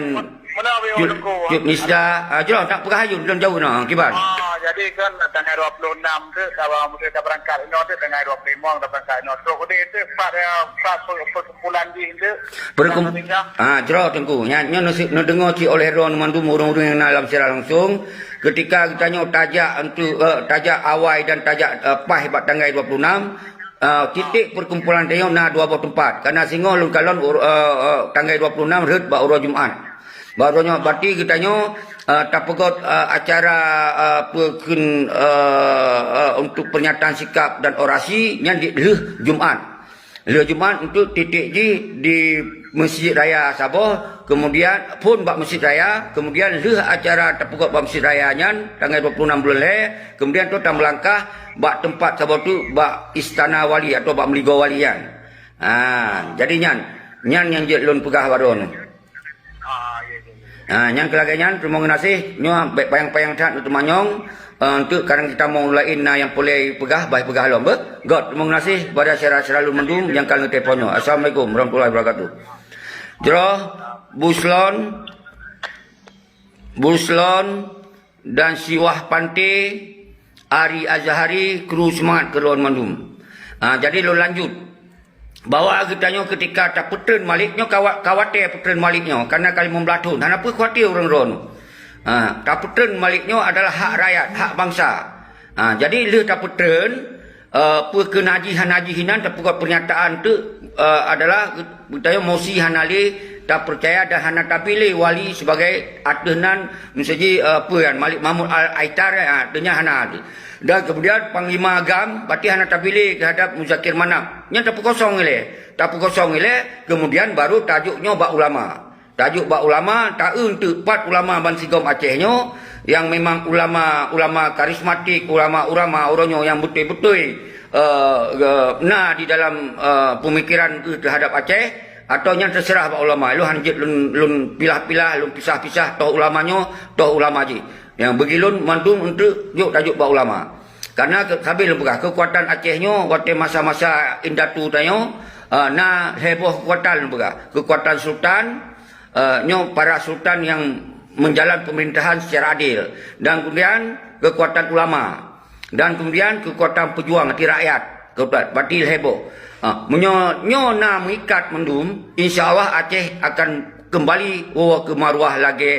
Mana habis Cut, Teungku? Cut Misda. Ah, jroh, nak peugah ayun, lôn jaweueb na, kiban. Ah, jadi kan tanggai dua puluh enam tu, saban meusti ka beurangkat inoe tu tanggai dua puluh lima ka beurangkat inoe. Trok udeh tu, pat, eh, pat pe-, perkumpulan jih tu. Perkum-, Indonesia. Ah, jroh Teungku. Nyan, nyoe neusi-, neudeungoe cit oleh droeneuh mandum ureuëng-ureuëng nyang na lam siaran langsung. Ketika geutanyoe tajak untuk, eh, tajak awai dan tajak, eh, paih bak tanggai dua puluh enam, eh, titik perkumpulan tanyoe na dua boh teumpat. Karena singoh lôn kalon ur-, eh, eh, tanggai dua puluh enam rhët bak uroe Jumat. Bak uroe nyoe, berarti geutanyoe, eh, tapeugöt, eh, acara, eh, peukheun, eh, eh, untuk pernyataan sikap dan orasi nyan di lheueh Jumat. Lheueh Jumat untuk titik jih di Masjid Raya saboh, kemudian phôn bak Masjid Raya, kemudian lheueh acara tapeugöt bak Masjid Raya nyan, tanggai dua puluh enam buleuen lhèe, kemudian tu tameulangkah bak teumpat saboh tu, bak Istana Wali atau bak Meuligoe Wali nyan. Ha, jadi nyan, nyan nyang jeuet lôn peugah bak droeneuh. Ah, ya, ya, ya. Ha, nyang keu lagèe nyan, teurimong geunaséh, nyoe bèk panyang-panyang that neuteumanyong, eh, untuk kadang kita mau laén na nyang peureulèe peugah, bah peugah lom, beuh? Göt, teurimong geunaséh kepada syedara-syedara lôn mandum nyang ka neutelepon nyoe. Assalamualaikum warahmatullahi wabarakatuh. Jroh, Buslon, Buslon, dan Siwah Panté, Ari Azhari, kru seumangat keu lôn mandum. Ah, jadi lôn lanjut. Bahwa geutanyoe ketika tapeutreun malék nyoe kawa-, kawatèe peutreun malék nyoe, karena ka limong blaih thôn. Hana peue khawatir ureuëng droeneuh. Ah, tapeutreun malék nyoe adalah hak rakyat, hak bansa. Ah, jadi lheueh tapeutreun, Eh, peue keu na jih hana jih inan tapeugöt pernyataan teuk, eh, adalah geutanyoe mosi hana lé tapeucaya dan hana tapiléh wali sebagai ateueh nan meusaji, eh, peue nyan, Malik Mahmud Al-Aitar, eh, ateueh nyan hana lé. Dan kemudian Panglima GAM, berarti hana tapiléh keuhadap Muzakir Manaf. Nyan tapeukosong ilèe. Tapeukosong ilèe, kemudian baru tajok nyoe bak ulama. Tajok bak ulama, taeu teuk pat ulama bansigom Aceh nyoe, nyang memang ulama-ulama karismatik, ulama-ulama uroe nyoe nyang beutôi-beutôi, eh, ge-, na di dalam, eh, pemikiran geuh teuhadap Aceh, atau nyan teuseurah bak ulama. Lôn hana jeuet lôn, lôn pilah-pilah, lôn pisah-pisah, toh ulama nyoe, toh ulama jih. Nyang bagi lôn mandum untuk jok tajok bak ulama. Karena ke-, sabe lôn peugah, keukuatan Aceh nyoe watèe masa-masa indatu tanyoe, eh, na lhèe boh keukuatan lôn peugah. Keukuatan sultan, eh, nyoe para sultan nyang menjalan pemerintahan secara adil. Dan kemudian keukuatan ulama. Dan kemudian keukuatan pejuang hati rakyat. Keukuatan, berarti lhèe boh. Ah, meunyoe nyoe na meuikat mandum, insya Allah Aceh akan kembali woe keu maruah lagèe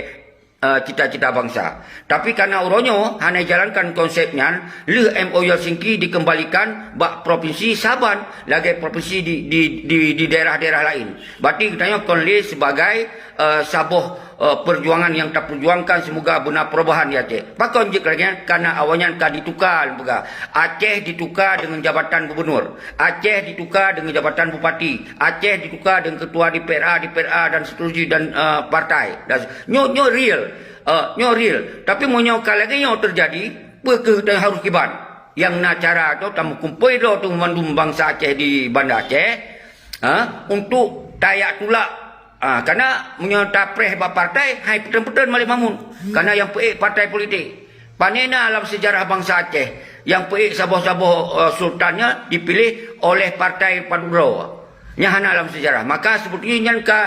eh, cita-cita bansa. Tapi karena uroe nyoe hana jalankan konsep nyan, lheueh M O U Helsinki dikembalikan bak provinsi saban lagèe provinsi di, di, di, di daerah-daerah laén. Berarti geutanyoe kon lé sebagai, eh, saboh, eh, perjuangan nyang taperjuangkan semoga beuna perubahan di Aceh. Pakon jeuet lagèe nyan? Karena awaknyan ka dituka, peugah. Aceh dituka dengan jabatan gubernur. Aceh dituka dengan jabatan bupati. Aceh dituka dengan ketua D P R A, D P R A dan seterusnya dan, eh, partai. Dan nyoe, nyoe real. Eh, nyoe real. Tapi meunyoe ka lagèe nyoe teujadi, peue keuh harôh kiban? Nyang na cara tu tameukumpôi droe tu mandum bansa Aceh di Banda Aceh, ha, untuk tajak tulak. Ha, karena meunyoe tapreh bak partai, hai peutreun-peutreun Malik Mahmud. Karena nyang peuék partai politik. Pane na lam sejarah bansa Aceh nyang peuék saboh-saboh, eh, sultan nyan dipiléh oleh partai padubdroe. Nyan hana lam sejarah. Maka sebetulnya nyan ka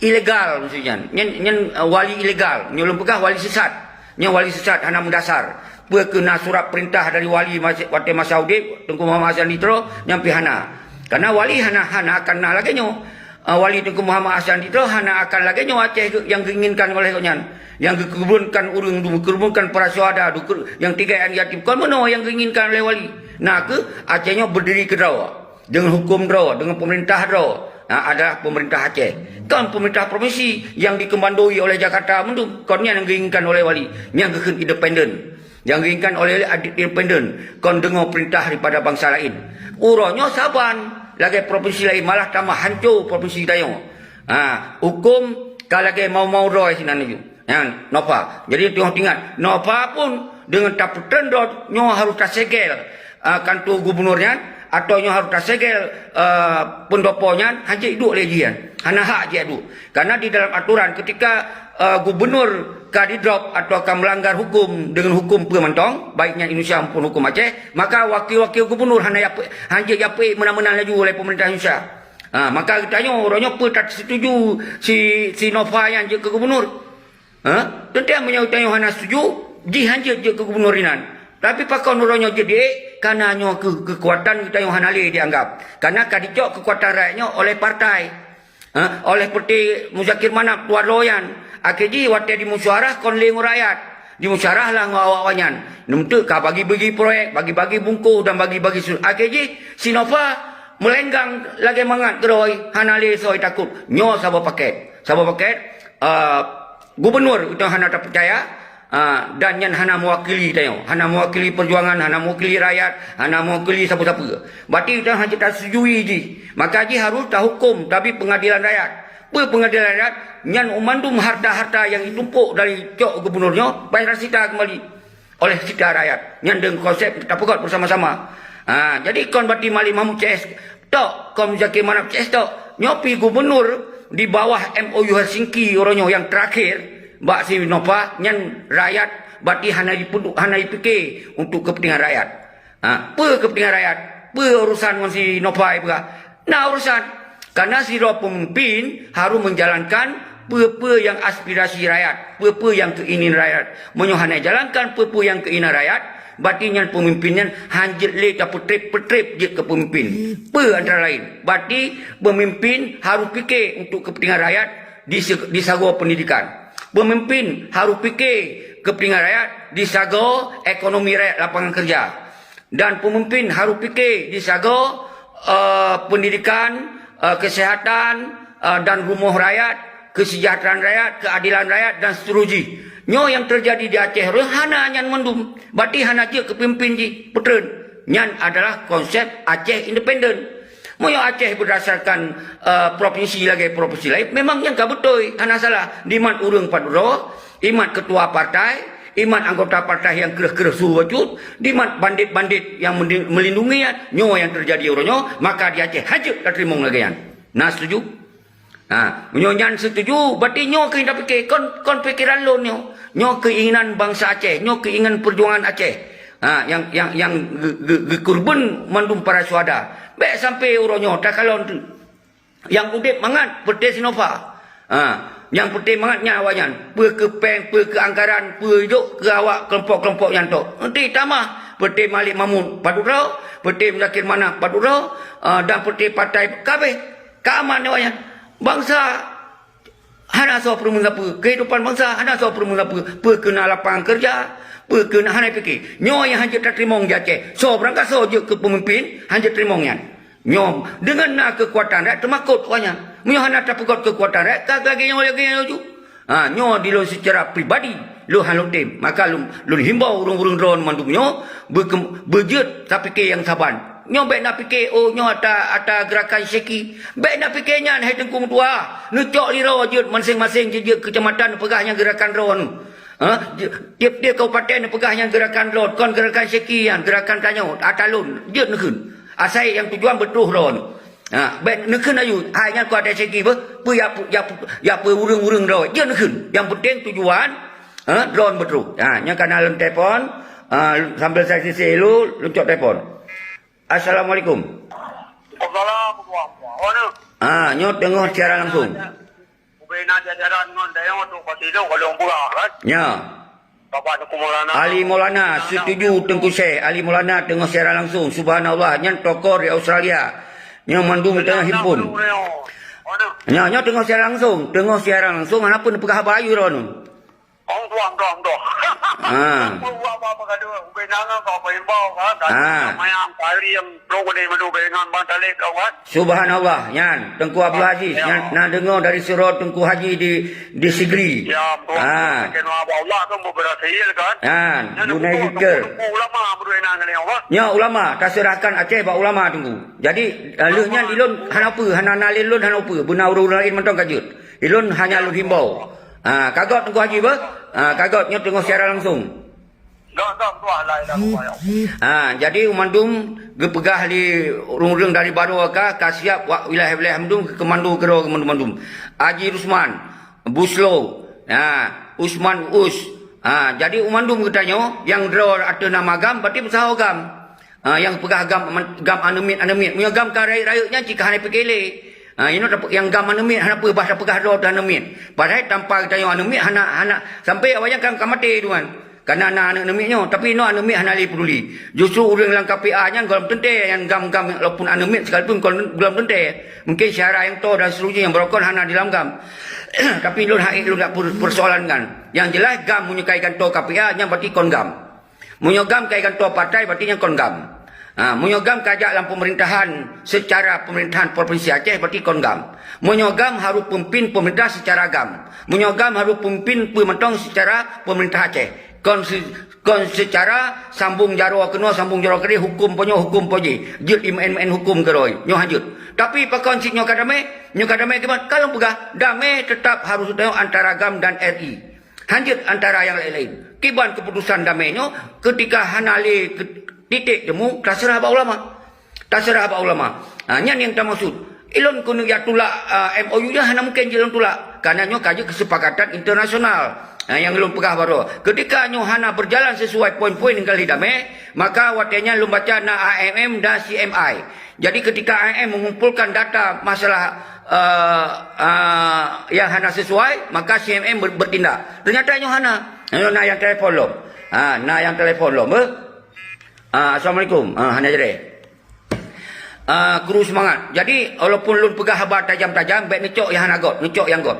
ilegal maksud nyan. Nyan, nyan, eh, wali ilegal. Nyoe lôn peugah wali sesat. Nyan wali sesat hana meudasar. Peue keuh na surat perintah dari wali masa, watèe masa udép, Teungku Muhammad Hasan Ditro, nyan pih hana. Karena wali hana, hana akan na lagèe nyoe. Ah, Wali Teungku Muhammad Hasan Ditro hana akan lagèe nyoe Aceh nyang geuinginkan oleh gobnyan. Nyang geukeurubunkan ureuëng, geukeurubunkan para syuhada, geukeureu-, nyang tinggai aneuk yatim. Kon meunoe nyang geuinginkan oleh wali. Na kheueh Aceh nyoe berdiri keudroe. Deungon huköm droe, deungon peumeurintah droe. Ha, adalah peumeurintah Aceh. Kon peumeurintah provinsi nyang dikeumandoi oleh Jakarta mandum. Kon nyan nyang geuinginkan oleh wali. Nyang geukheun independen. Nyang geuinginkan oleh wali independen, kon deungoe peurintah daripada bansa laén. Uroe nyoe saban lagèe provinsi laén, malah tamah hanco provinsi tanyoe. Ha, huköm ka lagèe mau-mau droe sinan laju. Nyan, Nova. Jadi, teungoh teuingat, Nova pun deungon tapeutreun droe nyoe harôh tasegel, ha, kanto gubunur nyan, atau nyoe harôh tasegel, eh, peundopo nyan, hana jeuet duek lé jih nyan. Hana hak jeuet duek. Karena di dalam aturan, ketika, eh, gubunur ka didrop atawa ka melanggar hukum deungon hukum peue mantong, baik nyan Indonesia maupun hukum Aceh, maka wakil-wakil gubernur hana yapeuék, hanjeuet yapeuék meunan-meunan laju oleh pemerintah Indonesia. Ha, maka geutanyoe, uroe nyoe peue tasetuju si, si Nova nyan jeuet keu gubernur? Ha? Teuntang meunyoe geutanyoe hana setuju, jih hanjeuet jeuet keu gubernur inan. Tapi pakon uroe nyoe jeuet diék? Kana nyoe keu-, keukuatan geutanyoe hana lé dianggap. Kana ka dicok keukuatan rakyat nyoe oleh partai. Ha, oleh Peuté Muzakir Manaf tuan droe nyan. Akhé jih watée dimusyawarah kon lé ngon rakyat. Dimusyawarah lah ngon awak-awak nyan. Neumeuteuk ka bagi-bagi proyek, bagi-bagi bungkôh dan bagi-bagi su-, akhé jih si Nova meulenggang lagée mangat keudroe, hana lé soe takot. Nyoe saboh paket. Saboh paket, eh, gubernur itu hana tapeucaya. Ah, dan nyan hana mewakili tanyoe, hana mewakili perjuangan, hana mewakili rakyat, hana mewakili sapeue-sapeue. Berarti tanyoe hana tasetujui jih. Maka jih harus tahukum, tabi pengadilan rakyat. Peue pengadilan rakyat? Nyan mandum harta-harta yang ditumpuk dari cok gubernur nyoe, bayar sita kembali oleh sita rakyat. Nyan deungon konsep tapeugöt bersama-sama. Ha, jadi kon berarti Malik Mahmud C S tok, kon Muzakir Manaf C S tok. Nyoe pi gubernur di bawah M O U Helsinki uroe nyoe nyang terakhir, bak si Nova nyan rakyat berarti hana jipeudu-, hana jipike untuk kepentingan rakyat. Ha, peue kepentingan rakyat? Peue urusan ngon si Nova ipeugah? Na urusan. Karena sidroe pemimpin harus menjalankan peue-peue nyang aspirasi rakyat, peue-peue nyang keinginan rakyat. Meunyoe hana jalankan peue-peue nyang keinginan rakyat, berarti nyan pemimpin nyan hanjeuet lé tapeutreb-peutreb jeuet keu pemimpin. Peue antara lain? Berarti pemimpin harus pike untuk kepentingan rakyat di se-, di sagoe pendidikan. Pemimpin harus pike kepentingan rakyat di sagoe ekonomi rakyat, lapangan kerja. Dan pemimpin harus pike di sagoe, eh, pendidikan, eh, kesehatan, eh, dan rumoh rakyat, kesejahteraan rakyat, keadilan rakyat dan seterusnya. Nyoe nyang terjadi di Aceh rôh hana nyan mandum. Berarti hana jeuet keu pemimpin jih, peutreun. Nyan adalah konsep Aceh independen. Meunyoe Aceh berdasarkan, eh, provinsi lagée provinsi lain, memang nyan ka beutôi, hana salah. Dimat ureuëng padum droe, imat ketua partai, imat anggota partai nyang kreueh-kreueh su bacut, dimat bandit-bandit nyang mendi-, melindungi nyan, nyoe nyang terjadi uroe nyoe, maka di Aceh hanjeuet tateurimong lagée nyan. Na setuju? Ha, meunyoe nyan setuju, berarti nyoe keuh nyang tapike, kon, kon pikeran lôn nyoe. Nyoe keinginan bansa Aceh, nyoe keinginan perjuangan Aceh. Ha, nyang, nyang, nyang ge-, ge-, geukeureubeuen mandum para syuhada. Bék sampai uroe nyoe takalon teuk. Nyang udeb mangat Peuté si Nova. Ha, nyang peuté mangat nyan awaknyan. Peue keu péng, peue keu anggaran, peue jok keu awak keulompok-keulompok nyan tok. Nanti tamah Peuté Malik Mahmud padum droe, Peuté Muzakir Manaf padum droe, ha, dan Peuté partai kabeh. Ka aman awaknyan. Bansa hana soe peurumoh sapeue. Kehidupan bansa hana soe peurumoh sapeue. Peue keu na lapangan kerja, peue keu na hana pike. Nyoe nyang hanjeuet tateurimong di Aceh. Soe beurangkasoe jeuet keu peumimpin, hanjeuet teurimong nyan. Nyoe, deungon na keukuatan rakyat teumakot awaknyan. Meunyoe hana tapeugöt keukuatan rakyat, ka lagée nyoe, lagée nyoe laju. Ha, nyoe di lôn seucara pribadi, lôn hana lôn tem. Maka lôn, lôn himbau ureuëng-ureuëng droe mandum nyoe, beuke-, beujeuet tapike nyang saban. Nyoe bék na pike, oh, nyoe ata, ata gerakan syeki. Bék na pike nyan, hai Teungku meutuah. Neucok lé droe jeuet, maséng-maséng jeuet, jeuet keucamatan peugah nyang gerakan droe nyoe. Ha? Je-, tieb-tieb kabupaten neupeugah nyan gerakan lôn, kon gerakan syeki nyan, gerakan tanyoe, ata lôn, jeuet neukheun. Asai nyang tujuan beutroh lôn. Ha, bék neukheun aju, hai nyan kon ata syeki beuh, peue ya, ya, ya peue ureuëng-ureuëng droe, jeuet neukheun. Nyang penting tujuan, ha, droe beutroh. Ha, nyan ka na lôn telepon, ha, sambil saya sisih lôn, lôn cok telepon. Assalamualaikum. Waalaikumsalam warahmatullahi wabarakatuh. Ha, nyoe teungoh siaran langsung. Ubena jajaran ngon dayong tu pasti tu kalau buka kan? Nya. Bapak Teungku Maulana. Ali Maulana, setuju Teungku Syekh. Ali Maulana teungoh siaran langsung. Subhanallah, nyan tokoh di Australia. Nyoe mandum teungoh himpun. Nya, nyoe teungoh siaran langsung. Teungoh siaran langsung, hana pun peugah haba ayue droeneuh. Ong tuang, tuang, tuang. Ha. Apa, apa, apa kata, ubena ngon kau apa imbau kan? Ha. Mayang, kari yang Bro, keuneuk meunyoe beuingat Bang Talib lôn, kan? Subhanallah, nyan Teungku Abdul Aziz, ya, nyan na deungoe dari sidroe Teungku Haji di, di Sigli. Ya, betul. Ah. Kena Allah kan berhasil, kan? Nyan, Junaiz Zikir. Ulama berdua nak kena Allah. Nyoe ulama, taseurahkan Aceh bak ulama, Teungku. Jadi, eh, lheueh nyan di lôn hana peue, hana na lé lôn hana peue, beuna ureuëng laén mantong ka jeuet. Di lôn hanya lôn himbau. Ah, ka göt Teungku Haji beuh? Ah, ka göt, nyoe teungoh siaran langsung. Gak, gak, tuah lah, ilah, tuah, ya. Ha, jadi mandum geupeugah lé ureuëng-ureuëng dari baroe ka, ka siap wak wilayah-wilayah mandum, keu komando keudroe mandum-mandum. Haji Rusman, Buslo, ha, Usman Uus. Ha, jadi, u mandum geutanyoe nyang droe ateueh nama GAM, berarti peusaho GAM. Ha, nyang peugah GAM, GAM aneuk miet, aneuk miet. Meunyoe GAM ka rayeuk-rayeuk nyan cit ka hana pike lé. Ha, inoe tape-, nyang GAM aneuk miet hana peue bah tapeugah droe teuh aneuk miet. Padahai tanpa geutanyoe aneuk miet hana, hana, sampai awaknyan kan ka maté duluan. Kana na aneuk-aneuk miet nyoe, tapi inoe aneuk miet hana lé peuduli. Justru ureuëng lam K P A nyan gohlom teuntée, nyang GAM-GAM walaupun aneuk miet sekalipun gohlom, gohlom teuntée. Mungkin syedara nyang toe dan seterusnya nyang beurokon hana di lam GAM. Tapi lôn hana, lôn tak per-, persoalankan. Yang jelas GAM meunyoe kai gantoe K P A, nyan berarti kon GAM. Meunyoe GAM kai gantoe partai, berarti nyan kon GAM. Ha, meunyoe GAM kajak lam pemerintahan secara pemerintahan Provinsi Aceh, berarti kon GAM. Meunyoe GAM harus pemimpin pemerintah secara GAM. Meunyoe GAM harus pemimpin peue mantong secara pemerintah Aceh. Kon se-, kon secara sambung jaroe keunoe, sambung jaroe keudeh, huköm po nyoe, huköm po jih. Jeuet imeu'en-meu'en huköm keudroe. Nyoe hanjeuet. Tapi pakon cit nyoe ka damé? Nyoe ka damé kiban? Ka lôn peugah, damé teutap harus antara GAM dan R I. Hanjeuet antara nyang laén-laén. Kiban keuputusan damé nyoe, keutika hana lé ke-, titik temu, taseurah bak ulama. Taseurah bak ulama. Ha, nyan nyang tamaksud. Ilôn keuneuk jak tulak, a, M O U nyan hana mungken jeuet lôn tulak. Karena nyoe ka jeuet keusepakatan internasional. Ha, nyang lôn peugah baroe. Keutika nyoe hana beujalan sesuai poin-poin nyang ka lheueh damé, maka watée nyan lôn baca na I M M dan C M I. Jadi keutika I M M mengumpulkan data masalah, a, a, nyang hana sesuai, maka C M M ber-, bertindak. Ternyata nyoe hana. Nyoe na nyang telepon lom. Ha, na nyang telepon lom, eh? Ah, assalamualaikum. Ah, hana jadeh. Ah, kru seumangat. Jadi, walaupun lôn peugah haba tajam-tajam, bék neucok nyang hana göt, neucok nyang göt.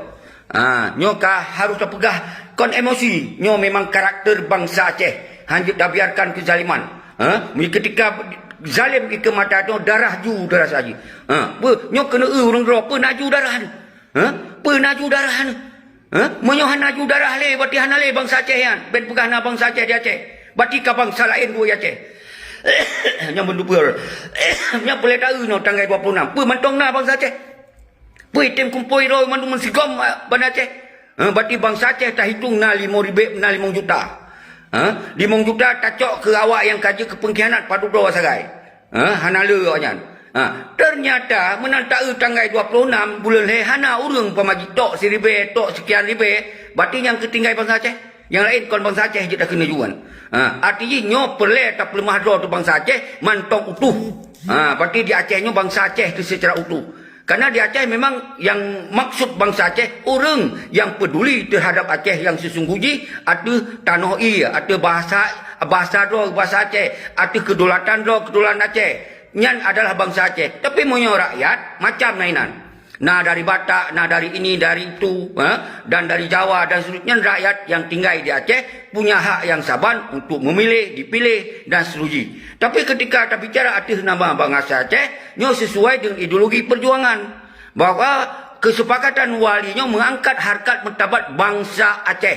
Ah, nyoe ka harôh tapeugah kon emosi. Nyoe memang karakter bansa Aceh. Hanjeuet tabiarkan keuzaliman. Ha? Meunyoe keutika zalim ikeue mata nyoe darah ju, darah saji. Ha? Peue? Nyoe keuneuk eu ureuëng droe, peue na ju darah nyoe? Ha? Peue na ju darah nyoe? Ha? Meunyoe hana ju darah lé, berarti hana lé bansa Aceh nyan. Bék peugah na bansa Aceh di Aceh. Berarti ka bansa laén buet di Aceh. Nyang beundupeue. Nyang peuleueh taeu nyoe tanggai dua puluh enam. Peue mantong na bansa Aceh? Peue item kumpôi droe mandum meusigom, ah, Banda Aceh? Ha, berarti bansa Aceh tahitong na limong ribée, na limong juta. Ha? Limong juta tacok keu awak nyang ka jeuet keu peungkhianat padub droe sagai. Ha, hana le awaknyan. Ha, ternyata meunan taeu tanggai dua puluh enam buleuen lhée hana ureuëng pamaji tok siribée, tok sikian ribée, berarti nyang keutinggai bansa Aceh. Nyang laén kon bansa Aceh jeuet takeuneuk juan. Ha, arti jih nyoe peureulée tapeuleumah droe teuh bansa Aceh mantong utuh. Ha, berarti di Aceh nyoe bansa Aceh teuh seucara utuh. Karena di Aceh memang nyang maksud bansa Aceh ureuëng nyang peduli terhadap Aceh nyang seusungguh jih ateueh tanoh ie, ateueh bahasa, bahasa droe, bahasa Aceh, ateueh kedaulatan droe, kedaulatan Aceh. Nyan adalah bansa Aceh. Tapi meunyoe rakyat, macam na inan. Na dari Batak, na dari ini, dari itu, ha? Dan dari Jawa dan seterusnya. Nyan rakyat nyang tinggai di Aceh punya hak nyang saban untuk memilih, dipilih dan seterusnya. Tapi keutika tabicara ateueh nama bansa Aceh, nyoe sesuai dengan ideologi perjuangan bahwa kesepakatan Wali nyoe mengangkat harkat martabat bansa Aceh.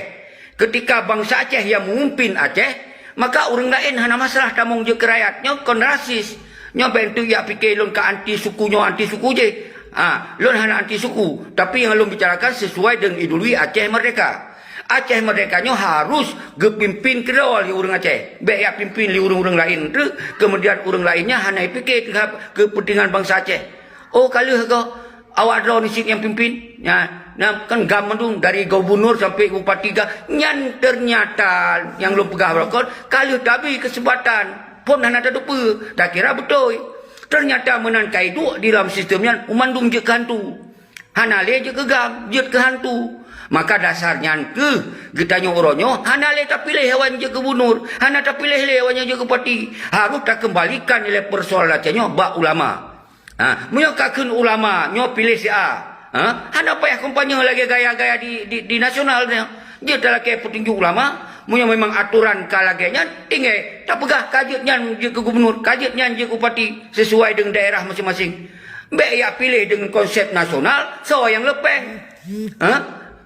Keutika bansa Aceh nyang meumimpin Aceh, maka ureuëng laén hana masalah tamong jeuet keu rakyat. Nyoe kon rasis. Nyoe bék teuk jak pike lôn ka anti suku nyoe, anti suku jih. Ha, lôn hana anti suku, tapi nyang lôn bicarakan sesuai dengan ideologi Aceh Merdeka. Aceh Merdeka nyoe harus geupimpin keudroe lé ureuëng Aceh. Bék jak pimpin lé ureuëng-ureuëng laén teuk, kemudian ureuëng laén nyan hana jipike teuhadap keupeuntingan bansa Aceh. Oh, ka lheueh goh awak droeneuh cit nyang pimpin. Nyan, nyan kan GAM mandum, dari gubernur sampai bupati GAM. Nyan ternyata nyang lôn peugah baroe kon, ka lheueh tabi keuseumpatan. Phon hana tateupeue, takira beutôi. Ternyata meunan ka iduek di dalam sistem nyan, mandum jeuet keu hantu. Hana lé jeuet keu GAM, jeuet keu hantu. Maka dasar nyan keuh geutanyoe uroe nyoe hana lé tapiléh awaknyan jeuet keu gubernur, hana tapiléh lé awaknyan jeuet keu bupati. Harôh takeumbalikan nilai persoalan Aceh nyoe bak ulama. Ha, meunyoe ka kheun ulama, nyoe piléh si A. Ha, hana payah kampanye lagée gaya-gaya di, di, di nasional nyoe. Jeuet talakée peutunjuk ulama, meunyoe memang atoran ka lagée nyan, tinggai tapeugah ka jeuet nyan jeuet keu gubernur, ka jeuet nyan jeuet keu bupati, sesuai dengan daerah masing-masing. Bék jak piléh dengan konsep nasional, soe nyang leupeng. Ha?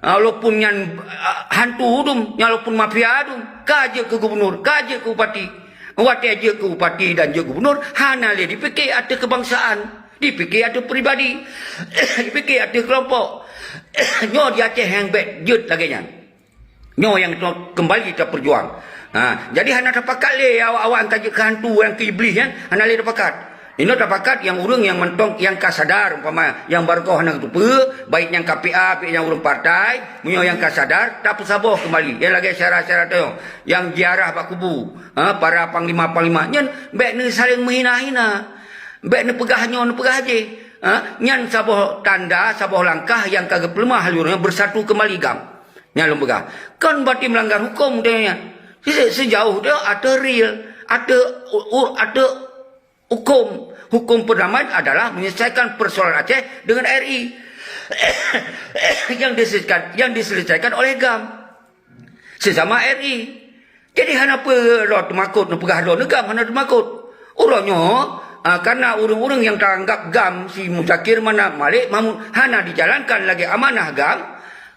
Ha, walaupun nyan, ah, hantu dum, nyan walaupun mafia dum, ka jeuet keu gubernur, ka jeuet keu bupati. Watée jeuet keu bupati dan jeuet gubernur, hana lé dipike ateueh keubangsaan, dipike ateueh pribadi, dipike ateueh keulompok. Nyoe di Aceh nyang bék jeuet lagée nyan. Nyoe nyang keumbali tapeujuang. Ha, jadi hana tapakat lé awak-awak nyang ka jeuet keu hantu, nyang keu iblih nyan, hana lé tapakat. Inoe tapakat nyang ureuëng nyang mantong nyang ka sadar, umpama nyang barokon hana geuteupeue, baik nyang ka P A, baik nyang ureuëng partai, meunyoe nyang ka sadar, tapeusaboh keumbali. Nyang lagée syara-syara tanyoe, nyang ziarah bak kubu, ha, para panglima-panglima, nyan bék neusaléng meuhina-hina. Bék neupeugah nyoe, neupeugah jih. Ha, nyan saboh tanda, saboh langkah nyang ka geupeuleumah lé ureuëng nyan beusatu keumbali GAM. Nyan lôn peugah. Kon berarti meulanggar huköm tanyoe nyan. Se-, sejauh tu ateueh real, ateueh u-, u-, ateueh huköm. Huköm perdamaian adalah menyelesaikan persoalan Aceh dengan R I. Yang diselesaikan, yang diselesaikan oleh GAM. Sesama R I. Jadi hana peue droe teumakot, neupeugah droe GAM hana teumakot. Uroe nyoe, ah, karena ureuëng-ureuëng nyang taanggap GAM si Muzakir Manaf, Malik Mahmud hana dijalankan lagée amanah GAM,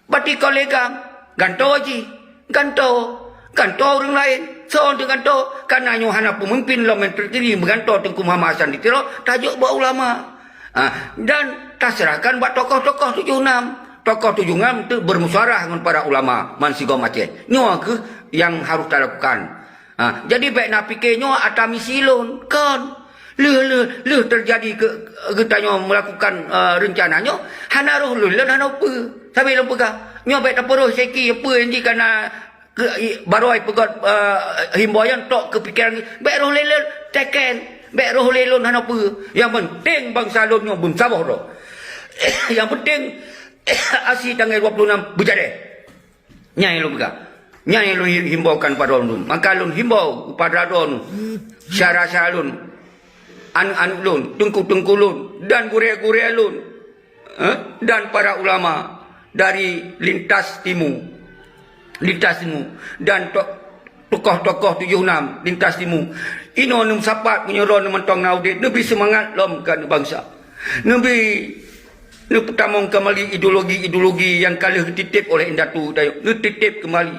berarti kon lé GAM, gantoe jih, gantoe, gantoe ureuëng laén. Soe teugantoe? Karena nyoe hana peumimpin lom nyang teuntèe meugantoe Teungku Muhammad Hasan di Tiro, tajok bak ulama. Ah, dan taserahkan bak tokoh-tokoh tujoh nam. Tokoh tujoh nam tu bermusyawarah ngon para ulama bansigom Aceh. Nyoe kheueh nyang harôh talakukan. Ha, jadi bék na pike nyoe atra misi lôn, kon. Lheueh, lheueh, lheueh teujadi keu geutanyoe meulakukan, eh, reuncana nyoe, hana roh lôn, lôn hana peue. Sabe lôn peugah, nyoe bék tapeuroh seki peue nyang jih kana keu, i, barô ipeugöt, eh, himbau nyan tok keu pikeran, bék roh lé lôn teken, bék roh lé lôn hana peue. Nyang penting bansa lôn nyoe beumeusaboh droe. Nyang penting aksi tanggai dua puluh enam beujadeh. Nyan nyang lôn peugah. Nyan nyang lôn hi-, himbaukan bak droeneuh. Maka lôn himbau keupada droeneuh, syedara-syedara lôn, aneuk-aneuk lôn, teungku-teungku lôn, dan gurée-gurée lôn, eh, dan para ulama dari lintas timu, lintas timu, dan to-, tokoh-tokoh tujoh nam lintas timu. Inoe neumeusapat meunyoe droeneuh mantong na udeb, neubri seumangat lom keu aneuk bansa. Neubri Neupeutamong keumbali ideologi-ideologi nyang ka lheueh geutitép oleh indatu tanyoe. Neutitép keumbali.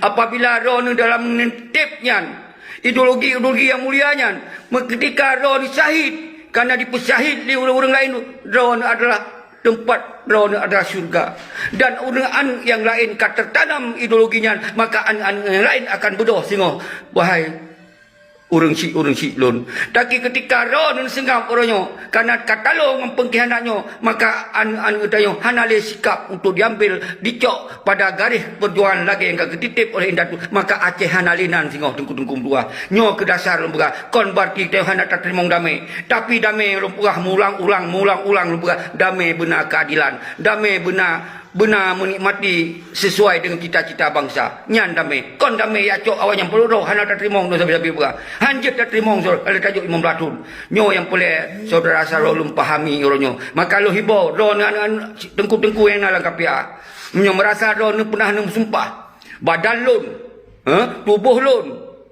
Apabila droeneuh dalam neutitép nyan, ideologi-ideologi nyang mulia nyan, meukeutika droeneuh syahid, karena dipeusyahid lé ureuëng-ureuëng laén, droeneuh adalah teumpat, droeneuh adalah syurga. Dan ureuëng aneuk nyang laén ka teutanam ideologi nyan, maka aneuk-aneuk nyang laén akan beudôh singoh. Wahai ureuëng syiek, ureuëng syiek lôn. Tapi keutika droeneuh seungab uroe nyoe, karena ka talo ngon peungkhianat nyoe, maka aneuk-aneuk tanyoe hana lé sikap untuk diambil, dicok pada garéh peujuangan lagée nyang ka geutitép oleh indatu, maka Aceh hana lé nan singoh teungku-teungku meutuah. Nyoe keuh dasar lôn peugah, kon berarti tanyoe hana tateurimong damé. Tapi damé lôn peugah meuulang-ulang, meuulang-ulang lôn peugah, damé beuna keuadilan, damé beuna beuna meunikmati sesuai dengan cita-cita bansa. Nyan damé. Kon damé jak cok awaknyan peureulée hana tateurimong, sabe-sabe peugah. Han jeuet tateurimong, soe lé tajok limong blaih thon. Nyoe nyang peureulée syedara-syedara lôn pahami uroe nyoe. Maka lôn himbau droeneuh aneuk-aneuk teungku-teungku nyang na lam K P A. Meunyoe meurasa droeneuh peunah neumeusumpah, badan lôn, eh, tuboh lôn,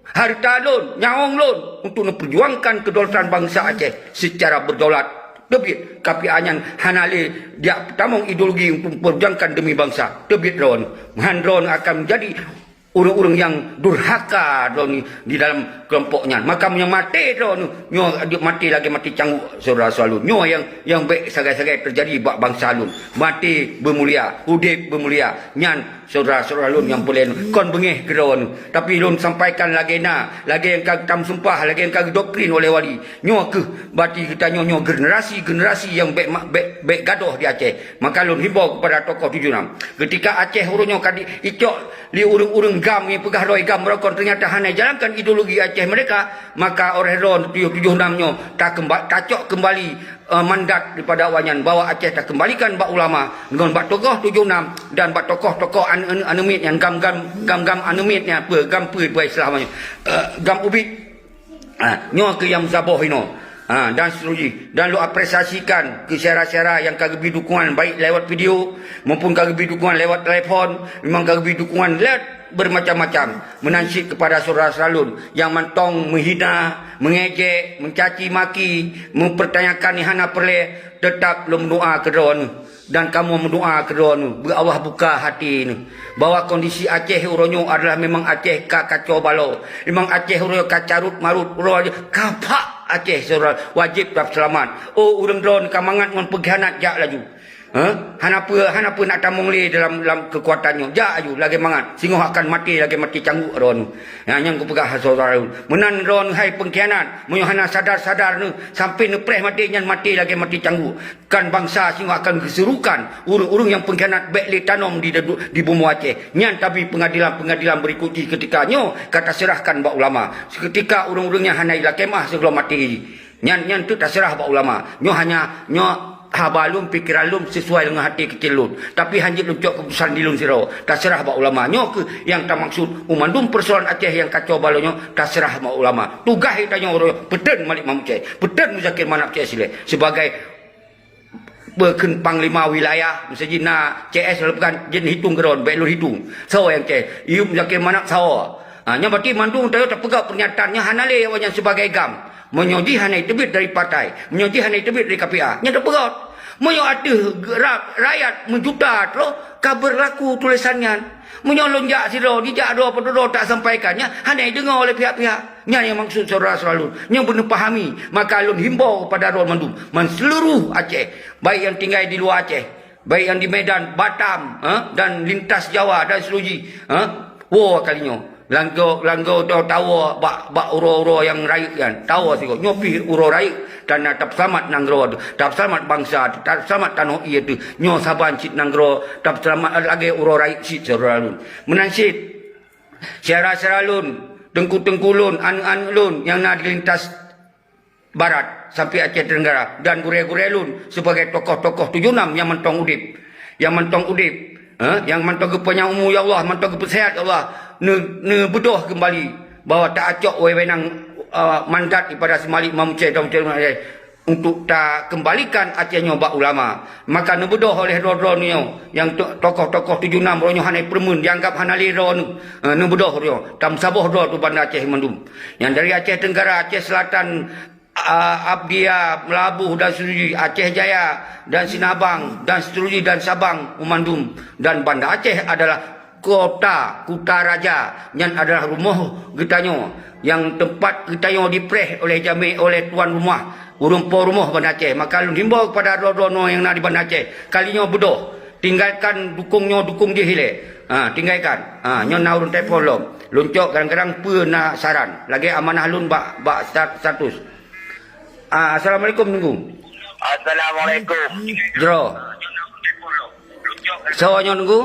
hareuta lôn, nyawöng lôn untuk neupeujuangkan kedaulatan bansa Aceh secara berdaulat. Teubiet, K P A nyan hana lé jak peutamong ideologi untuk memperjuangkan demi bansa. Teubiet droeneuh. Meuhan droeneuh akan menjadi ureuëng-ureuëng nyang durhaka droeneuh di dalam kelompok nyan. Maka meunyoe maté droeneuh, nyoe maté lagée maté cangguek, syedara-syedara lôn. Nyoe nyang, nyang bék sagai-sagai teujadi bak bansa lôn. Maté beumulia, udeb beumulia. Nyan syedara-syedara lôn nyang peureulée kon beungéh keu droeneuh. Tapi lôn sampaikan lagée na, lagée nyang ka geutam sumpah, lagée nyang ka geudoktrin oleh wali. Nyoe kheueh berarti geutanyoe nyoe generasi-generasi nyang bék ma-, bék, bék gadôh di Aceh. Maka lôn himbau keupada tokoh tujoh nam. Keutika Aceh uroe nyoe ka di-, icok lé ureuëng-ureuëng GAM nyang peugah droe GAM meurokon, ternyata hana jalankan ideologi Aceh merdeka, maka óh lheueh droeneuh tujoh nam nyoe takeumba-, tacok keumbali eh, mandat daripada awaknyan bahwa Aceh takeumbalikan bak ulama ngon bak tokoh tujoh nam dan bak tokoh-tokoh an-, an-, aneuk miet nyan, GAM-GAM, GAM-GAM aneuk miet nyan, peue, GAM peue, peue istilah nyan, eh, GAM ubit. Ha, nyoe kheueh nyang meusaboh inoe. Ha, dan seterusnya. Dan lôn apresiasikan keu syedara-syedara nyang ka geubri dukungan baik lewat video maupun ka geubri dukungan lewat telepon, memang ka geubri dukungan lewat bermacam-macam. Meunan cit keupada syedara-syedara lôn nyang mantong meuhina, meungejek, mencaci maki, mempertanyakan nyang hana peureulée, teutap lôn meudoá keu droeneuh dan kamoe meudoá keu droeneuh, beu Allah buka hati neuh, bahwa kondisi Aceh uroe nyoe adalah memang Aceh ka kacau balau, memang Aceh uroe nyoe ka carut marut, uroe nyoe ka phak Aceh, syedara, wajéb tapeuseulamat. Oh, ureuëng droeneuh ka mangat ngon peungkhianat, jak laju. Hah? Hana peue, hana peue nak tamong lé dalam, dalam keukuatan nyoe. Jak aju lagée mangat, singoh akan maté lagée maté cangguek droeneuh. Nyan nyang kupeugah syedara lôn. Meunan droeneuh hai peungkhianat, meunyoe hana sadar-sadar neuh, sampoe neupreh maté nyan maté lagée maté cangguek. Kan bansa singoh akan geuserukan ureuëng-ureuëng nyang peungkhianat bék lé tanom di, di bumoe Aceh. Nyan tabi peungadilan-peungadilan beurikot jih keutika nyoe ka taseurahkan bak ulama. Seuketika ureuëng-ureuëng nyan hana ilakée meuah sigohlom maté jih. Nyan, nyan teuk taseurah bak ulama. Nyoe hanya, nyoe haba lôn, pikeran lôn sesuai deungon hati keucil lôn. Tapi hanjeuet lôn cok keuputusan di lôn sidroe. Taseurah bak ulama. Nyoe keuh nyang tamaksud u mandum peusoalan Aceh nyang kacau balau nyoe taseurah bak ulama. Tugaih tanyoe uroe nyoe, peutreun Malik Mahmud Syeh, peutreun Muzakir Manaf C S Sileh sebagai peukheun panglima wilayah, meuseuti na C S leubeh kan jeuet hitong keudroe, bék lôn hitong. Soe nyang C S? Iyub Muzakir Manaf soe? Ha, nyan berarti mandum tanyoe tapeugah pernyataan nyan hana lé awaknyan sebagai gam. Meunyoe jih hana teubiet dari partai, meunyoe jih hana teubiet dari K P A, nyan tapeugah. Meunyoe ateueh ra-, rakyat meujuta troh ka beurlaku tulésan nyan. Meunyoe lôn jak sidroe, jijak droe padub droe tak sampaikan nyan, hana jideungoe oleh pihak-pihak. Nyan nyang maksud syedara-syedara lôn. Nyoe beuneuh pahami, maka lôn himbau keupada droe mandum, man seuluruh Aceh, baik nyang tinggai di luwa Aceh, baik nyang di Medan, Batam, eh, dan lintas Jawa dan seterusnya, eh, woe kali nyoe. Langgo, langgo do tawoe bak, bak uroe-uroe nyang rayeuk nyan. Tawoe sigoe. Nyoe pih uroe rayeuk, dan tapeuseulamat nanggroe teuh, tapeuseulamat bansa teuh, tapeuseulamat tanoh ié teuh. Nyoe saban cit nanggroe tapeuseulamat lagée uroe rayeuk cit syedara lôn. Meunan cit, syedara-syedara lôn, teungku-teungku lôn, aneuëk-aneuëk lôn nyang na di lintas Barat sampai Aceh Tenggara, dan gurée-gurée lôn sibagai tokoh-tokoh tujoh nam nyang mantong udeb, nyang mantong udeb, eh, nyang mantong geupanyang umu ya Allah, mantong geupeusehat ya Allah, neu-, neubeudôh keumbali bahwa ta-acok wewenang, eh, mandat daripada si Malik Mahmud Syeh dan untuk takeumbalikan Aceh nyoe bak ulama. Maka neubeudôh oleh droe-droe nyoe nyang to-, tokoh-tokoh tujoh nam droe nyoe hana peureumeun, dianggap hana lé droe nyoe, eh, neubeudôh droe nyoe. Tameusaboh droe teuh Banda Aceh mandum. Nyang dari Aceh Tenggara, Aceh Selatan, a-, Abdia, Meulaboh dan seterusnya, Aceh Jaya dan Sinabang dan seterusnya dan Sabang, Umandum dan Banda Aceh adalah kota, kuta raja, nyan adalah rumoh geutanyoe, nyang teumpat geutanyoe jipreh oleh jamé, oleh tuan rumoh, ureuëng po rumoh Banda Aceh. Maka lôn himbau keupada droe-droe nyoe nyang na di Banda Aceh, kali nyoe beudôh, tinggalkan dukong nyoe, dukong jih ilée. Ha, tinggalkan. Ha, nyoe na ureuëng telepon lom. Lôn cok kadang-kadang peue na saran. Lagée amanah lôn bak, bak stat-, status. Ah, assalamualaikum, Teungku. Assalamualaikum. Jroh. Soe nyoe, Teungku?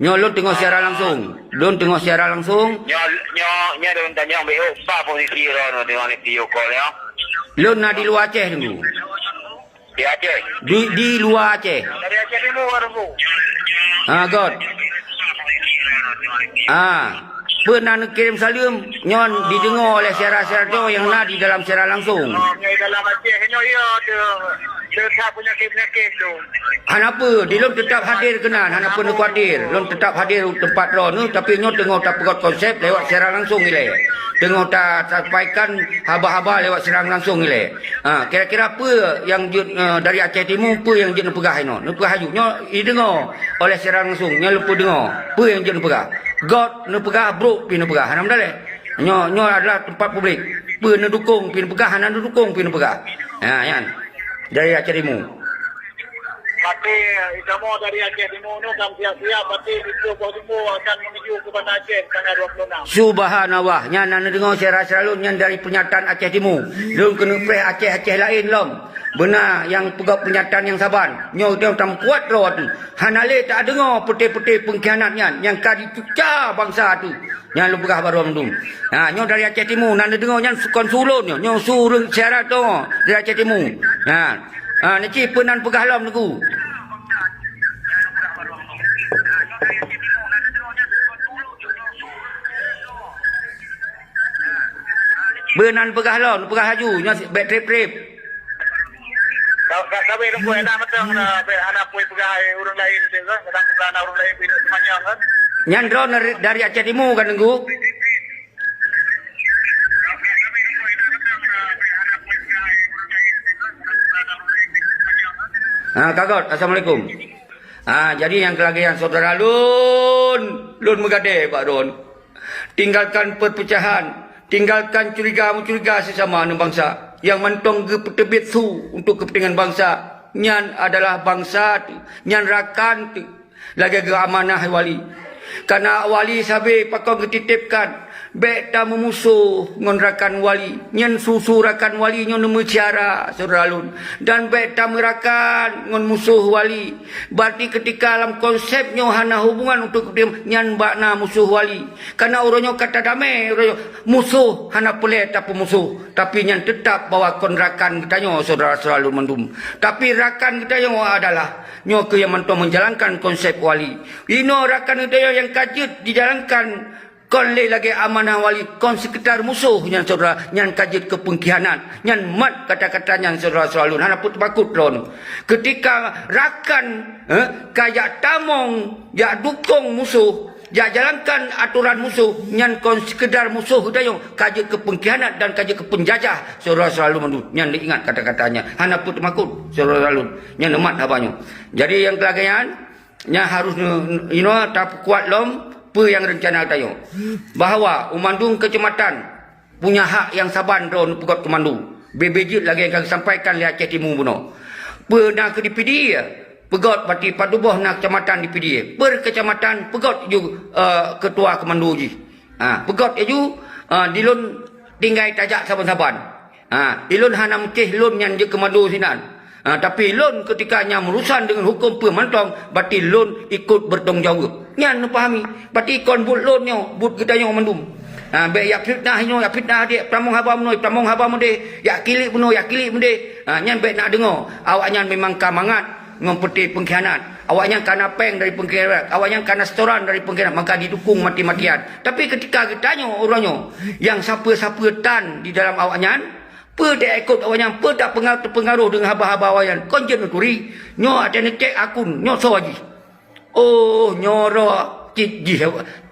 Nyoe lôn teungoh siaran langsung. Lôn teungoh siaran langsung. Nyoe, nyoe, nyoe lôn tanyong beu, bah posisi droe nyoe teungoh di video call nyoe. Lôn na di luwa Aceh, Teungku. Di Aceh. Di, di luwa Aceh. Dari Aceh Timur, Teungku. Ah, göt. Ah, peue na neukirém saleuem nyoe dideungoe oleh syedara-syedara droe nyang na di dalam siaran langsung. Oh, nyoe dalam Aceh nyoe, ya, tu. Teutab peunyakét-peunyakét tu. Hana peue, di lôn teutab hadir keunan, hana peue neukhawatir. Lôn teutab hadir u teumpat droeneuh, tapi nyoe teungoh tapeugöt konsep lewat siaran langsung ilée. Teungoh ta-, tasampaikan haba-haba lewat siaran langsung ilée. Ha, kira-kira peue nyang jeuet, eh, dari Aceh Timu, peue nyang jeuet neupeugah inoe? Neupeugah aju. Nyoe ideungoe oleh siaran langsung, nyoe leupeudeungoe. Peue nyang jeuet neupeugah? Göt neupeugah, brok pih neupeugah. Hana meudaleh. Nyoe, nyoe adalah teumpat publik. Peue neudukong pih neupeugah, hana neudukong pih neupeugah. Ha, nyan. Dari Aceh Timu. Pati, kamoe dari Aceh Timu nyoe ka siap-siap, pati di Poh Timu akan menuju ke Banda Aceh tanggal dua puluh enam. Subhanallah, nyan na neudeungoe syedara-syedara lôn nyan dari pernyataan Aceh Timu. Lôn keuneuk preh Aceh-Aceh laén lom. Beuna nyang peugah pernyataan nyang saban. Nyoe teuh tameukuat droe teuh. Hana lé tadeungoe peuté-peuté peungkhianat nyan nyang ka jicuca bansa teuh. Nyan lôn peugah bak droe mandum. Ha, nyoe dari Aceh Timu, na neudeungoe nyan kon su lôn nyoe. Nyoe su ureueng siaran tu dari Aceh Timu. Ha. Ha, neuci peue nan peugah lom, Teungku. Peue nan peugah lom, peugah laju, nyoe bèk trép-trép. Ka, ka, ka bèk Teungku, hana mantong na, bèk hana peue peugah ureueng laén tu kan, kadang peugah na ureueng laén pih seumanyong kan. Nyan droeneuh dari Aceh Timu kan, Teungku? Ha, ka göt. Assalamualaikum. Ha, jadi nyang keulagèe nyan syedara lôn, lôn meugadée bak droen. Tinggalkan perpecahan, tinggalkan curiga-mencuriga sesama aneuk bangsa nyang mantong geupeuteubiet su untuk kepentingan bangsa. Nyan adalah bansa teuh, nyan rakan teuh, lagée geuamanah wali. Kana wali sabe pakon geutitipkan, bék tameumusoh ngon rakan wali. Nyan susu rakan wali nyoe neumeucara, syedara lôn. Dan bék tameurakan ngon musoh wali. Berarti keutika lam konsep nyoe hana hubungan untuk nyan bak na musoh wali. Kana uroe nyoe ka tadamé, uroe nyoe musoh hana peureulée tapeumusoh. Tapi nyan teutab bahwa kon rakan geutanyoe, syedara-syedara lôn mandum. Tapi rakan geutanyoe adalah nyoe keuh nyang mantong menjalankan konsep wali. Inoe rakan geutanyoe nyang ka jeuet dijalankan kon lé lagée amanah wali, kon sekedar musoh nyan syedara, nyan ka jeuet keu peungkhianat. Nyan mat kata-kata nyan syedara-syedara lôn, hana peuet makot lôn. Keutika rakan, eh, ka jak tamong, jak dukong musoh, jak jalankan atoran musoh, nyan kon sekedar musoh geutanyoe, ka jeuet keu peungkhianat dan ka jeuet keu peunjajah, syedara-syedara lôn mandum. Nyan lé ingat kata-kata nyan. Hana peuet makot, syedara-syedara lôn. Nyan neumat haba nyoe. Jadi nyang lagée nyan, nyan harôh neu-, inoe tapeukuat lom peue nyang reuncana geutanyoe. Bahwa u mandum keucamatan punya hak nyang saban droe neupeugot keumandu. Bebe jeuet lagée nyang ka geusampaikan lé Aceh Timu bunoe. Peue na keu di Pidie, peugot bati padub boh na keucamatan di Pidie. Per keucamatan peugot ju, eh, keutua keumandu jih. Ha, peugot ju, eh, di lôn tinggai tajak saban-saban. Ha, ilôn hana meucéh lôn nyan jeuet keumandu sinan. Ha, tapi lôn keutika nyang meurusan deungon huköm peue mantong, bati lôn ikot beutanggung jaweueb. Nyan neupahami. Bati kon buet lôn nyoe, buet geutanyoe mandum. Ha, bék jak fitnah inoe, jak fitnah dék, peutamong haba meunoe, peutamong haba meudéh, jak kilik bunoe, jak kilik meudéh. Ha, nyan bék na deungoe. Awaknyan memang ka mangat ngon peuté peungkhianat. Awaknyan kana péng dari peungkhianat. Awaknyan kana setoran dari peungkhianat. Maka didukung mati-matian. Tapi keutika geutanyoe uroe nyoe, nyang sapeue-sapeue tan di dalam awaknyan, peue taikot awaknyan, peue tapeunga-, teupeungaroh deungon haba-haba awaknyan, kon jeuet neuturi. Nyoe watée neucék akun, nyoe soe jih. Oh, nyoe roh cit jih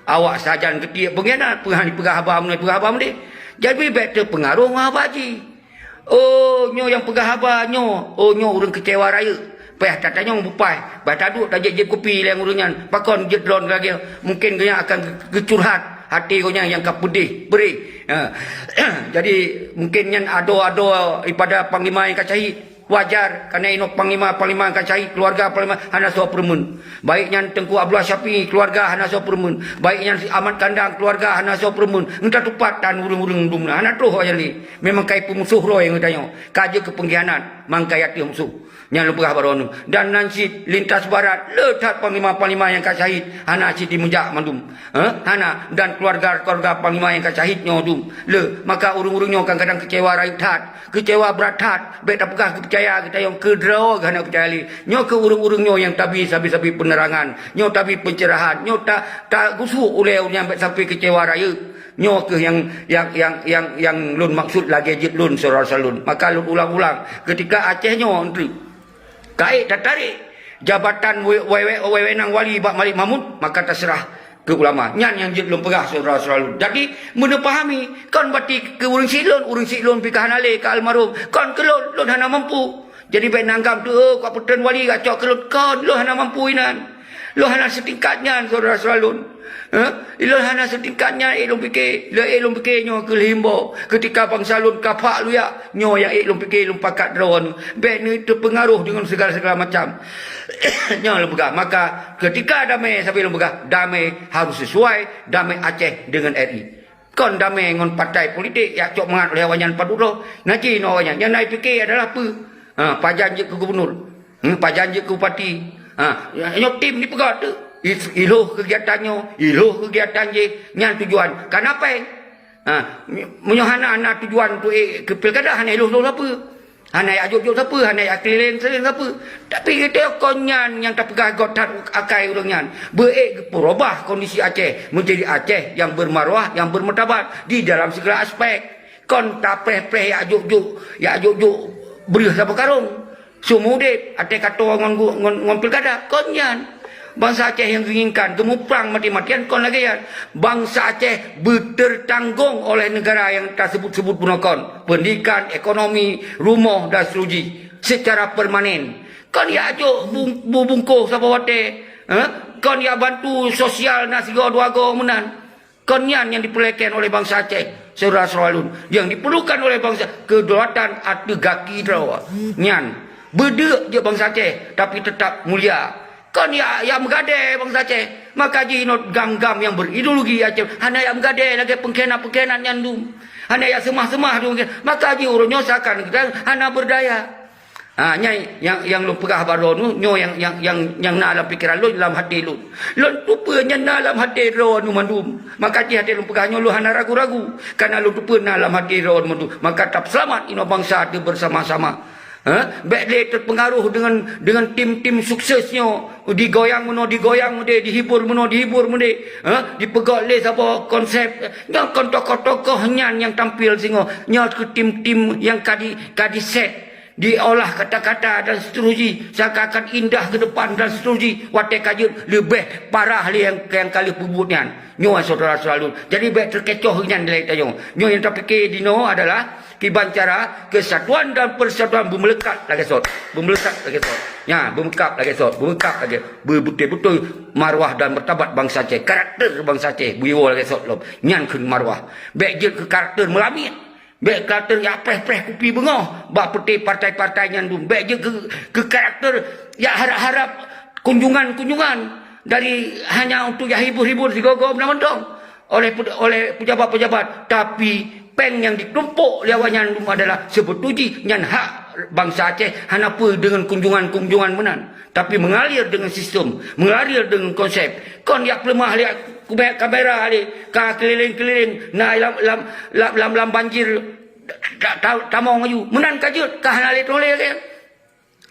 awak sajan geutiek peungkhianat, peue han jipeugah haba meunoe, peugah haba meudéh. Jadi bék teupeungaroh ngon haba jih. Oh, nyoe nyang peugah haba nyoe. Oh, nyoe ureuëng keucewa rayeuk. Payah tatanyong bupai. Bah taduek tajép-jép kupi lé ureuëng nyan. Pakon jeuet droen lagée, mungkin geuhnyan akan geucurhat até geuhnyan nyang ka peudeh, peurih. Ha. Jadi, mungkin nyan adoe-adoe daripada panglima nyang ka syahid. Wajar, karena inoe panglima-panglima nyang ka syahid, keuluwarga panglima hana soe peureumeun. Baik nyan Teungku Abdullah Syafi'i, keuluwarga hana soe peureumeun. Baik nyan si Ahmad Kandang, keuluwarga hana soe peureumeun. Ngon tatupat tan ureuëng-ureuëng dum na. Hana troh aja lé. Memang ka jipeumusoh roe ngon tanyoe. Ka jeuet keu peungkhianat, mangkai ateueh musoh. Nyan lôn peugah baroe nyoe. Dan nan cit lintas barat, le that panglima-panglima nyang ka syahid, hana cit jimeujak mandum. Heh? Hana. Dan keuluwarga-keuluwarga panglima nyang ka syahid nyoe dum. Le, maka ureuëng-ureuëng nyoe kadang-kadang keucewa rayeuk that. Keucewa brat that, bék tapeugah geupeucaya geutanyoe keudroe hana peucaya lé. Nyoe keuh ureuëng-ureuëng nyoe nyang tabi sabe-sabe peunerangan, nyoe tabi peuncerahan, nyoe ta-, tagusuk ulée ureuëng nyang bék sampoe keucewa rayeuk. Nyoe keuh nyang, nyang, nyang, nyang, nyang lôn maksud lagée jeuet lôn syedara-syedara lôn. Maka lôn ulang-ulang, keutika Aceh nyoe eunteuk ka ék tatarek jabatan we-, we-, we-, wewenang wali bak Malik Mahmud, maka taseurah keu ulama. Nyan nyang jeuet lôn peugah syedara-syedara lôn. Jadi, meuneupahami, kon bati keu ureuëng syiek lôn, ureuëng syiek lôn pih ka hana lé keu almarhum. Kon keu lôn, lôn hana mampu. Jadi, bék nanggam tu, "Oh, ka peutrön wali, ka cok keu lôn." Kon, lôn hana mampu inan. Lôn hana seutingkat nyan, syedara-syedara lôn. Heh? Lôn hana seutingkat nyan, ék lôn pike. Lôn ék lôn pike nyoe keu lheumbô. Keutika bansa lôn ka phak luyak, nyoe nyang ék lôn pike, lôn pakat droen. Bék neuteupeungaroh deungon segala-segala macam. Nyoe lôn peugah. Maka, keutika damé sabe lôn peugah, damé harôh sisuai, damé Aceh deungon R I. Kon damé ngon partai politik, jak cok mangat ulée awaknyan padub droe. Naji nyoe awaknyan. Nyang na jipike adalah peue? Ha, pajan jeuet keu gubunur. Hmm, pajan jeuet keu bupati. Ha, nyoe tim jipeugah tu. Is-, ilhoh keugiatan nyoe, ilhoh keugiatan jéh. Nyan tujuan. Kana péng. Ha, meunyoe hana, hana tujuan untuk ék keu pilkada, hana ilhoh-ilhoh sapeue. Hana jak jok-jok sapeue, hana jak keliling-keliling sapeue. Tapi geutanyoe kon nyan nyang tapeugah göt that akai ureuëng nyan. Beu ék geupeurubah kondisi Aceh menjadi Aceh yang bermaruah, yang bermartabat di dalam segala aspek. Kon tapreh-preh jak jok-jok, jak jok-jok breueh saboh karong. Seumeu udeb, até kato ngon gu-, ngon, ngon pilkada, kon nyan. Bansa Aceh nyang geuinginkan, geumuprang mati-matian kon lagée nyan. Bansa Aceh beuteurtanggong oleh negara nyang tasebut-sebut bunoe kon. Pendidikan, ekonomi, rumoh dan seterusjih secara permanen. Kon jak jok bung-, bu-, bungkôh saboh watée, eh? Kon jak bantu sosial na sigoe dua goe meunan. Kon nyan nyang dipeulekén oleh bansa Aceh, syedara-syedara lôn. Nyang diperlukan oleh bansa, kedaulatan ateueh gaki droe. Nyan. Beudeuk jeuet bansa Aceh, tapi teutap mulia. Kon ya, ya meugadée bansa Aceh. Maka jih inot gam-gam nyang berideologi Aceh hana ya meugadée lagée pengkhianat-pengkhianat nyan dum. Hana ya seumah-seumah dum. Maka jih ureuëng nyoe seakan kita hana berdaya. Ha, nyai nyang, nyang lôn peugah baroe nu, nyoe nyang, nyang, nyang, nyang na lam pikeran lôn, lam até lôn. Lôn tupeue nyan na lam até droe nu mandum. Maka jih até lôn peugah nyoe lôn hana ragu-ragu. Karena lôn tupeue na lam até droe nu mandum. Maka tapeuseulamat inoe bansa teuh bersama-sama. Ha? Bék lé teupeungaroh deungon, deungon tim-tim sukses nyoe. Digoyang meunoe, digoyang meudeh, dihibur meunoe, dihibur meudeh. Ha? Dipeugét lé saboh konsep. Nyoe kon tokoh-tokoh nyan nyang tampil singoh. Nyoe keu tim-tim nyang ka di, ka di-set. Diolah kata-kata dan seterusnya, seakan-akan indah ke depan dan seterusnya, watée ka jeuet leubeh parah lé nyang, nyang ka lheueh peubuet nyan. Nyoe syedara-syedara lôn. Jadi bék teukecoh nyan lé tanyoe. Nyoe nyang tapike dinoe adalah kiban cara kesatuan dan persatuan beumeuleukat lagée sot. Beumeuleukat lagée sot. Nya, beumeukab lagée sot. Beumeukab lagée. Beubeutôi-beutôi marwah dan martabat bansa Aceh. Karakter bansa Aceh. Beuiwoe lagée sot lom. Nyan kheun marwah. Bék jeuet keu karakter meulamiet. Bék karakter jak preh-preh kupi beungoh bak peuté partai-partai nyan dum. Bék jeuet keu, keu karakter jak harab-harab kunjungan-kunjungan dari hanya untuk jak hibur-hibur sigoe-goe meunan mantong oleh pe-, oleh pejabat-pejabat. Tapi péng nyang jitumpok lé awaknyan dum adalah seubeutôi jih nyan hak bansa Aceh, hana peue deungon kunjungan-kunjungan meunan. Tapi mengalir dengan sistem, mengalir dengan konsep. Kon jak peuleumah lé kubék kamera lé, ka keliling-keliling, na lam, lam, lam, lam, lam banjir, ta-, ta-, tamong aju. Meunan ka jeuet, ka hana lé tuléh lagée.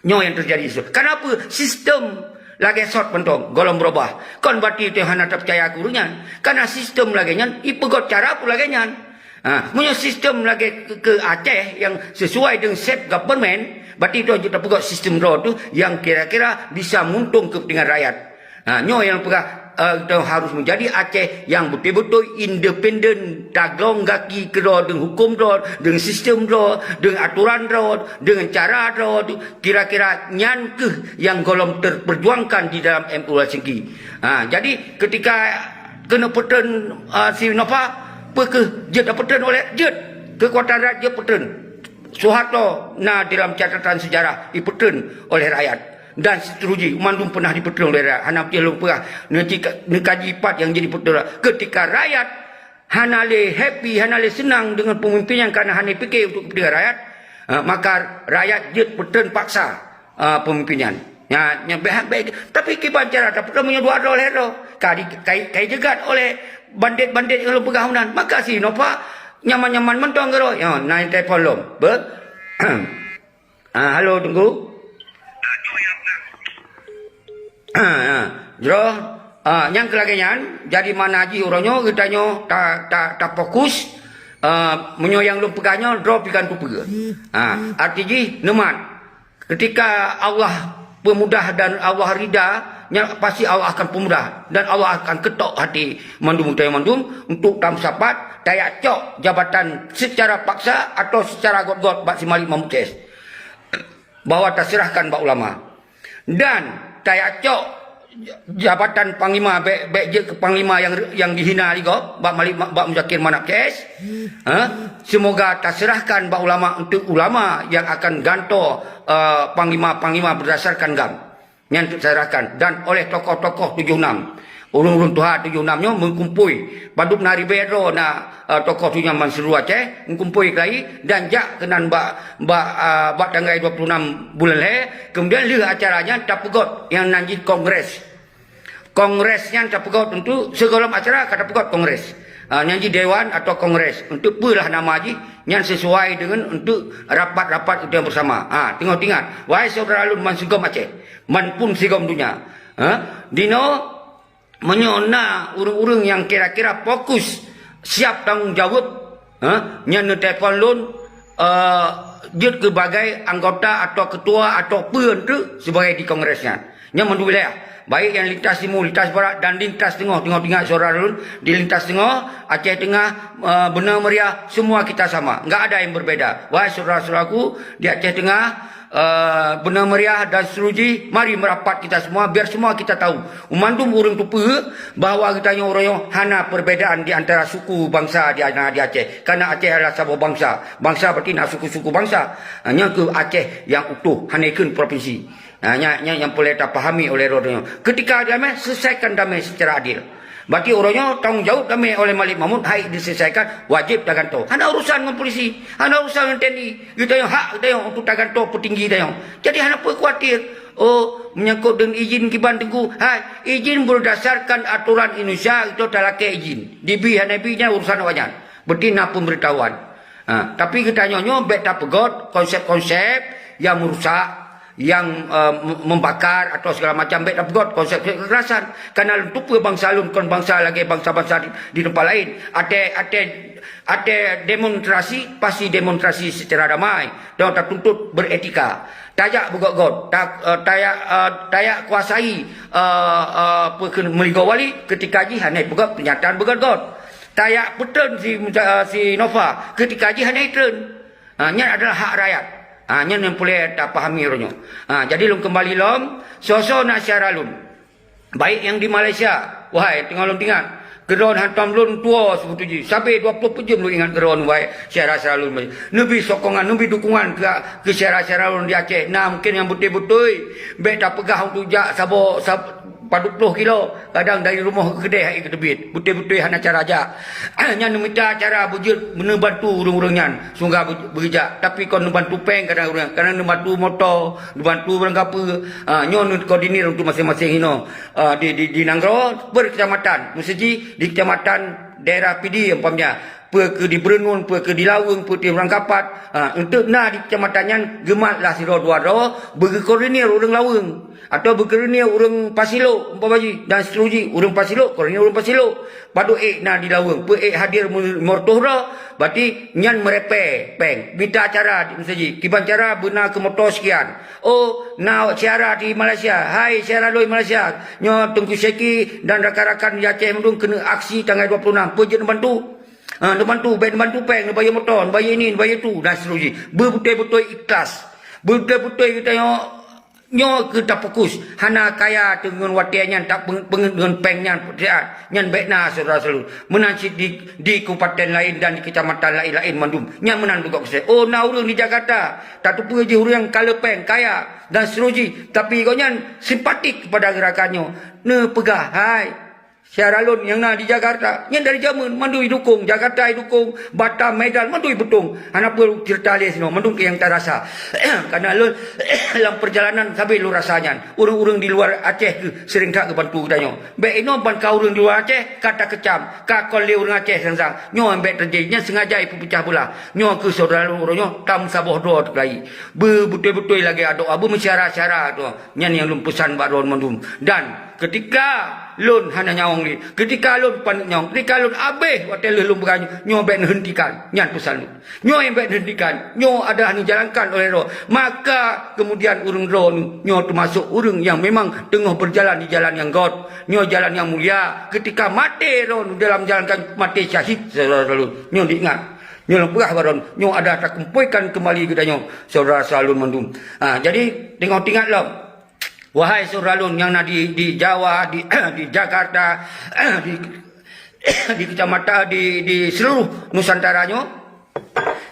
Nyoe nyang teujadi. Kenapa? Sistem lagée sot mantong, gohlom beurubah. Kon berarti teuh hana tapeucaya keu ureuëng nyan. Karena sistem lagée nyan, ipeugét cara pun lagée nyan. Ha, meunyoe sistem lagée keu, keu Aceh nyang sesuai dengan self government, berarti toh jeuet tapeugét sistem droe tu nyang kira-kira bisa menguntungkan kepentingan rakyat. Ha, nyoe nyang peugah, eh, toh harus menjadi Aceh nyang beutôi-beutôi independen, taglong gaki keudroe deungon huköm droe, deungon sistem droe, deungon aturan droe, deungon cara droe tu, kira-kira nyan keuh nyang gohlom terperjuangkan di dalam M U Helsinki. Ha, jadi ketika keuneuk peutreun, ah, si Nova, peu kheueh jeuet peutreun oleh jeuet. Keukuatan rakyat jeuet peutreun. Soeharto na dalam catatan sejarah dipeutreun oleh rakyat. Dan seterusnya, mandum pernah dipeutreun oleh rakyat. Hana beutôi lôn peugah, neukaji pat nyang jadi peutreun. Ketika rakyat hana lé happy, hana lé seunang deungon peumimpin nyang kana hana pike untuk kepentingan rakyat, ah, maka rakyat jeuet peutreun paksa. Ah, peumimpin nyan. Nya, nya bék, bék. Tapi kiban cara tapeutrön meunyoe dua droe lhée droe. Ka di, kai, kai jeugat oleh bandét-bandét nyang lôn peugah meunan. Maka si Nova nyaman-nyaman mantong keudroe. Ya, na telepon lom. Be? Ah, halo, Teungku. Ah, ah. Jroh, ah, nyang keu lagée nyan, jadi makna jih uroe nyoe geutanyoe ta, ta, tafokus, ah, meunyoe nyang lôn peugah nyoe droe pikan tupeue. Ah, arti jih neumat. Ketika Allah peumudah dan Allah rida, nya pasti Allah akan peumudah dan Allah akan ketok hati mandum geutanyoe mandum untuk tameusapat tajak cok jabatan secara paksa atau secara got-got bak si Malik Mahmud C S bahwa taserahkan bak ulama. Dan tajak cok jabatan panglima, bék, bék jeuet keu panglima nyang, nyang jihina lé gob bak Malik, bak Muzakir Manaf C S. Ha? Semoga taserahkan bak ulama untuk ulama nyang akan gantoe, eh, panglima-panglima berdasarkan gam. Nyan taserahkan dan oleh tokoh-tokoh tujoh enam. Ureuëng-ureuëng tuha tujoh enam nyoe meukumpôi. Padub na ribée droe na, eh, tokoh tujoh enam ban seuluruh Aceh meukumpôi keulayi dan jak keunan bak, bak, eh, bak tanggai dua puluh enam buleuen lhée. Kemudian lheueh acara nyan tapeugét nyang nan jih kongres. Kongres nyan tapeugét untuk sigohlom acara ka tapeugét kongres. Ah, nyan jih dewan atau kongres. Untuk peue lah nama jih, nyan sesuai dengan untuk rapat-rapat udang bersama. Ah, teungoh teuingat, wahai syedara lôn ban sigom Aceh, ban pun sigom donya. Ha? Dinoe meunyoe na ureuëng-ureuëng nyang kira-kira fokus siap tanggong jaweueb, ha, nyan neutelepon lôn, eh, jeuet keu bagai anggota atau ketua atau peue teuk sibagai di kongres nyan. Nyan mandum wilayah, baik nyang lintas timu, lintas barat dan lintas teungoh, teungoh teuingat syedara lôn, di lintas teungoh, Aceh Teungah, eh, Beuna Meuria, semua kita sama. Enggak ada yang berbeda. Wahai syedara-syedaraku di Aceh Teungah, eh, benang meriah dan seterusnya, mari merapat kita semua, biar semua kita tahu. Mandum ureuëng tupeue bahwa geutanyoe uroe nyoe hana perbedaan di antara suku bangsa di, na di Aceh. Karena Aceh adalah saboh bangsa. Bangsa berarti na suku-suku bangsa. Ha, nyan keuh Aceh nyang utuh, hana ikheun provinsi. Ha, nyan, nyan nyang peureulée tapahami oleh droeneuh. Ketika damai, selesaikan damai secara adil. Berarti uroe nyoe tanggung jaweueb damai oleh Malik Mahmud hai diselesaikan, wajéb tagantoe. Hana urusan ngon polisi, hana urusan ngon T N I. Geutanyoe hak geutanyoe untuk tagantoe peutinggi tanyoe. Jadi hana peue khawatir. Oh, menyangkut dengan izin kiban teungku. Hai, izin berdasarkan aturan Indonesia, itu talakée izin. Dibi hana bi nyan urusan awaknyan. Berarti na pemberitahuan. Ha, tapi geutanyoe nyoe bék tapeugot konsep-konsep yang merusak, yang, eh, mem-, membakar atau segala macam, bék tapeugot konsep kekerasan. Karena lôn tupeue bangsa lôn kon bangsa lagée bangsa-bangsa di, di tempat lain. Até, até, até demonstrasi, pasti demonstrasi secara damai. Dan tatuntut beretika. Tajak beugot-got, ta-, eh, tajak, eh, tajak kuasai, eh, eh, apa ke, meuligoe wali, ketika jih hana peugah pernyataan beugot-got. Tajak peutreun si, eh, si Nova, ketika jih hana treun. Ha, nyan adalah hak rakyat. Ha, nyan nyang peureulée tapahami uroe nyoe. Ha, jadi lôn keumbali lom, soe-soe na syedara lôn. Baik nyang di Malaysia, wahai teungoh lôn ingat, keudroe hantom lôn tuwoe seubeutôi jih. Sabe dua ploh peuet jeuem lôn ingat keudroe, wahai syedara-syedara lôn. Neubi sokongan, neubi dukungan keu, keu syedara-syedara lôn di Aceh. Na mungken nyang beutôi-beutôi, bék tapeugah untuk jak saboh, sab-, padub ploh kilo. Kadang dari rumoh keudeh hai keuteubiet, beutôi-beutôi hana cara jak. Nyan neumita cara beujeuet neubantu ureuëng-ureuëng nyan, sehingga beu-, beujak. Tapi kon neubantu péng kadang ureuëng, kadang neubantu moto, neubantu barang kapeue. Ha, nyoe neukoordinir untuk maséng-maséng inoe. Ha, di, di, di nanggroe, per kecamatan. Meuseujih di kecamatan daerah Pidie umpamanya. Peu keuh di Beureunon, peu keuh di Laweueng, peu keuh di Urang Kapat. Ha, enteuk na di kecamatan nyan geumat lah sidroe dua droe, beugeukoordinir ureuëng Laweueng. Atau beukeureunée ureuëng Pasilok, umpama jih, dan seterusnya, ureuëng Pasilok, keureunée ureuëng Pasilok. Padub ék na di Laweueng, peu ék hadir meureutoh droe, berarti nyan meurepée péng. Mita cara di meuseujid, kiban cara beuna keu moto sekian. Oh, na syedara di Malaysia, hai syedara lôn Malaysia, nyoe Teungku Syeki dan rakan-rakan di Aceh mandum keuneuk aksi tanggai dua puluh enam, peue jeuet neubantu? Ha, neubantu, bék neubantu péng, neubayeue moto, neubayeue ini, neubayeue itu, dan seterusnya. Beubeutôi-beutôi ikhlas. Beubeutôi-beutôi geutanyoe Nyoe keuh tafokus, hana kaya teungon watée nyan tapeungeut ngon péng nyan, nyan bék na syedara-syedara lôn. Meunan cit di, di kabupaten laén dan di kecamatan laén-laén mandum. Nyan meunan beugok keuseh. Oh, na ureuëng di Jakarta, tateupeue jih ureuëng ka le péng, kaya, dan seterusnya. Tapi gobnyan simpatik kepada gerakan nyoe. Neupeugah, hai, syedara lôn nyang na di Jakarta, nyan dari jameun mandum idukong, Jakarta idukong, Batam, Medan, mandum ipeutong. Hana peue ceurita lé sinoe, mandum nyang tarasa. Karena lôn lam perjalanan sabe lôn rasa nyan. Ureuëng-ureuëng di luar Aceh keuh sering that geubantu geutanyoe. Bék inoe ban ka ureuëng di luar Aceh ka takeucam, ka kon lé ureuëng Aceh sang-sang. Nyoe bék teujadi, nyan sengaja ipeupeucah beulah. Nyoe keuh syedara lôn uroe nyoe tam saboh droe teukelai. Beubeutôi-beutôi lagée adoe, beumeusyara-syara droe. Nyan nyang lôn peusan bak droe mandum. Dan Ketika lôn hana nyawöng lé, ketika lôn paneuk nyawöng, ketika lôn abéh watée lheueh lôn peugah nyoe, nyoe bék neuheuntikan. Nyan peusan lôn. Nyoe bék neuheuntikan. Nyoe adalah neujalankan oleh droe. Maka kemudian ureuëng droe nyoe teumasok ureuëng nyang memang teungoh beujalan di jalan nyang göt. Nyoe jalan nyang mulia. Ketika maté droe dalam jalankan maté syahid, syedara lôn. Nyoe diingat. Nyoe lôn peugah bak droe. Nyoe adalah takumpuikan keumbali geutanyoe, syedara-syedara lôn mandum. Ha, jadi teungoh teuingat lom. Wahai syedara lôn nyang na di, di Jawa, di, di Jakarta, di, di kecamatan, di, di seluruh Nusantara nyoe,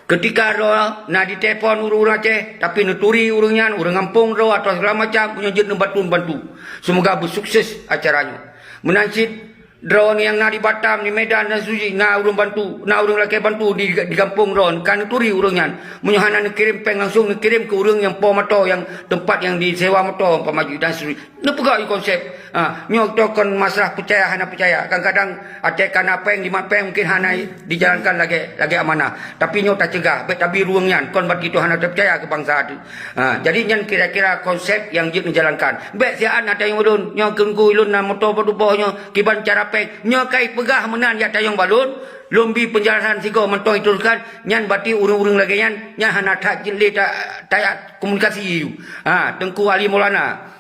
ketika droe na ditelepon ureuëng-ureuëng Aceh, tapi neuturi ureuëng nyan, ureuëng gampông droe atau segala macam, nyoe jeuet neubantu-bantu. Semoga beusukses acara nyoe. Meunan cit, Droeneuh nyang na di Batam, di Medan dan seterusnya, na ureuëng bantu, na ureuëng lakée bantu di, di gampông droeneuh, ka neuturi ureuëng nyan. Meunyoe hana neukirém péng langsung, neukirém keu ureuëng nyang po moto, nyang teumpat nyang disewa moto, umpama jih dan seterusnya. Neupeugah konsep. Ha, nyoe toh kon masalah peucaya hana peucaya. Kadang-kadang até ka na péng, jimat péng mungkin hana dijalankan lagée, lagée amanah. Tapi nyoe tacegah, bék tabi ureuëng nyan, kon berarti toh hana tapeucaya keu bansa teuh. Ha, jadi nyan kira-kira konsep nyang jeuet neujalankan. Bék siat na tanyong ulôn, nyoe keungku ulôn na moto padub boh nyoe, kiban cara péng. Nyoe kai peugah meunan jak tanyong bak lôn, lôn bi peunjelasan sigoe mantong iturukan, nyan berarti ureuëng-ureuëng lagée nyan, nyan hana that jeuet lé ta-, ta-, komunikasi. Ha, Teungku Ali Maulana.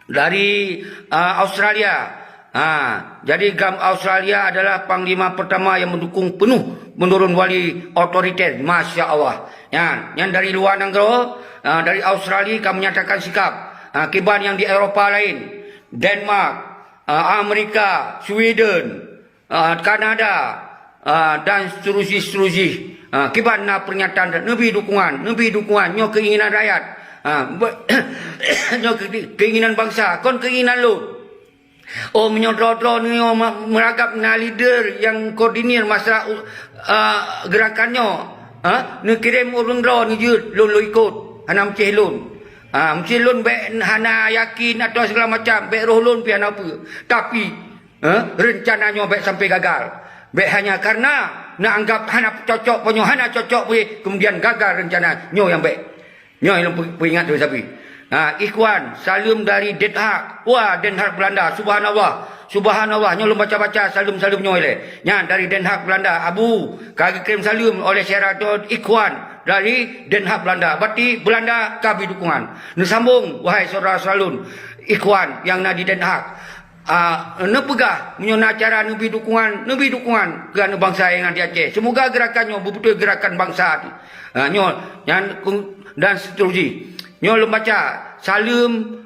Dari, ah, Australia. Ha, jadi GAM Australia adalah panglima pertama yang mendukung penuh menurun wali otoriter. Masya Allah. Nyan, nyan dari luwa nanggroe, ah, dari Australia ka menyatakan sikap. Ah, kiban nyang di Eropa laén, Denmark, ah, Amerika, Sweden, ah, Kanada, ah, dan seterusjih, seterusjih. Ah, kiban na pernyataan neubi dukungan, neubi dukungan, nyoe keinginan rakyat. Ah, be-, nyoe ke-, keinginan bangsa, kon keinginan lôn. Oh, meunyoe droe-droe nyoe me-, meuragab na leader nyang koordinir masalah, uh, gerakan nyoe, ha? Neukirém ureuëng droe neujeuet lôn, lôn ikot, hana meucéh lôn. Ha, meucéh lôn bék hana yakin atau segala macam, bék roh lôn pih hana peue. Tapi, ha, reuncana nyoe bék sampai gagal. Bék hanya karena neuanggap hana cocok pih nyoe, hana cocok pih, kemudian gagal reuncana nyoe nyang bék. Nyoe lôn pe-, peuingat lôn sabe. Ha, Ikhwan, saleuem dari Den Haag. Wah, Den Haag Belanda, subhanallah. Subhanallah, nyoe lôn baca-baca saleuem-saleuem nyoe lé. Nyan dari Den Haag Belanda, Abu, ka geukirém saleuem oleh Syedara Ikhwan dari Den Haag Belanda. Berarti Belanda ka bri dukungan. Neusambong, wahai syedara saleuem, Ikhwan nyang na di Den Haag. Ah, neupeugah, meunyoe na cara neubi dukungan, neubi dukungan keu aneuëk bansa nyang na di Aceh. Seumoga geurakan nyoe beubeutôi geurakan bansa. Ah, nyoe, nyan, dan seterusjih. Nyoe lôn baca, saleuem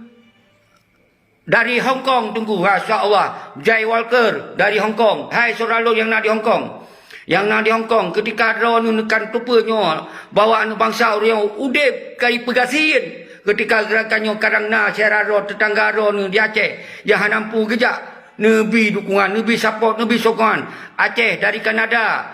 dari Hong Kong, Teungku, ha, insya Allah. Jai Walker dari Hong Kong. Hai syedara lôn nyang na di Hong Kong. Nyang na di Hong Kong, keutika droeneuh neukan teupeue nyoe bahwa aneuëk bansa ureuëng udeb ka jipeugasien, keutika geurakan nyoe kadang na syedara droe teutangga droeneuh di Aceh nyang hana mampu geujak, neubi dukungan, neubi support, neubi sokongan. Aceh dari Kanada,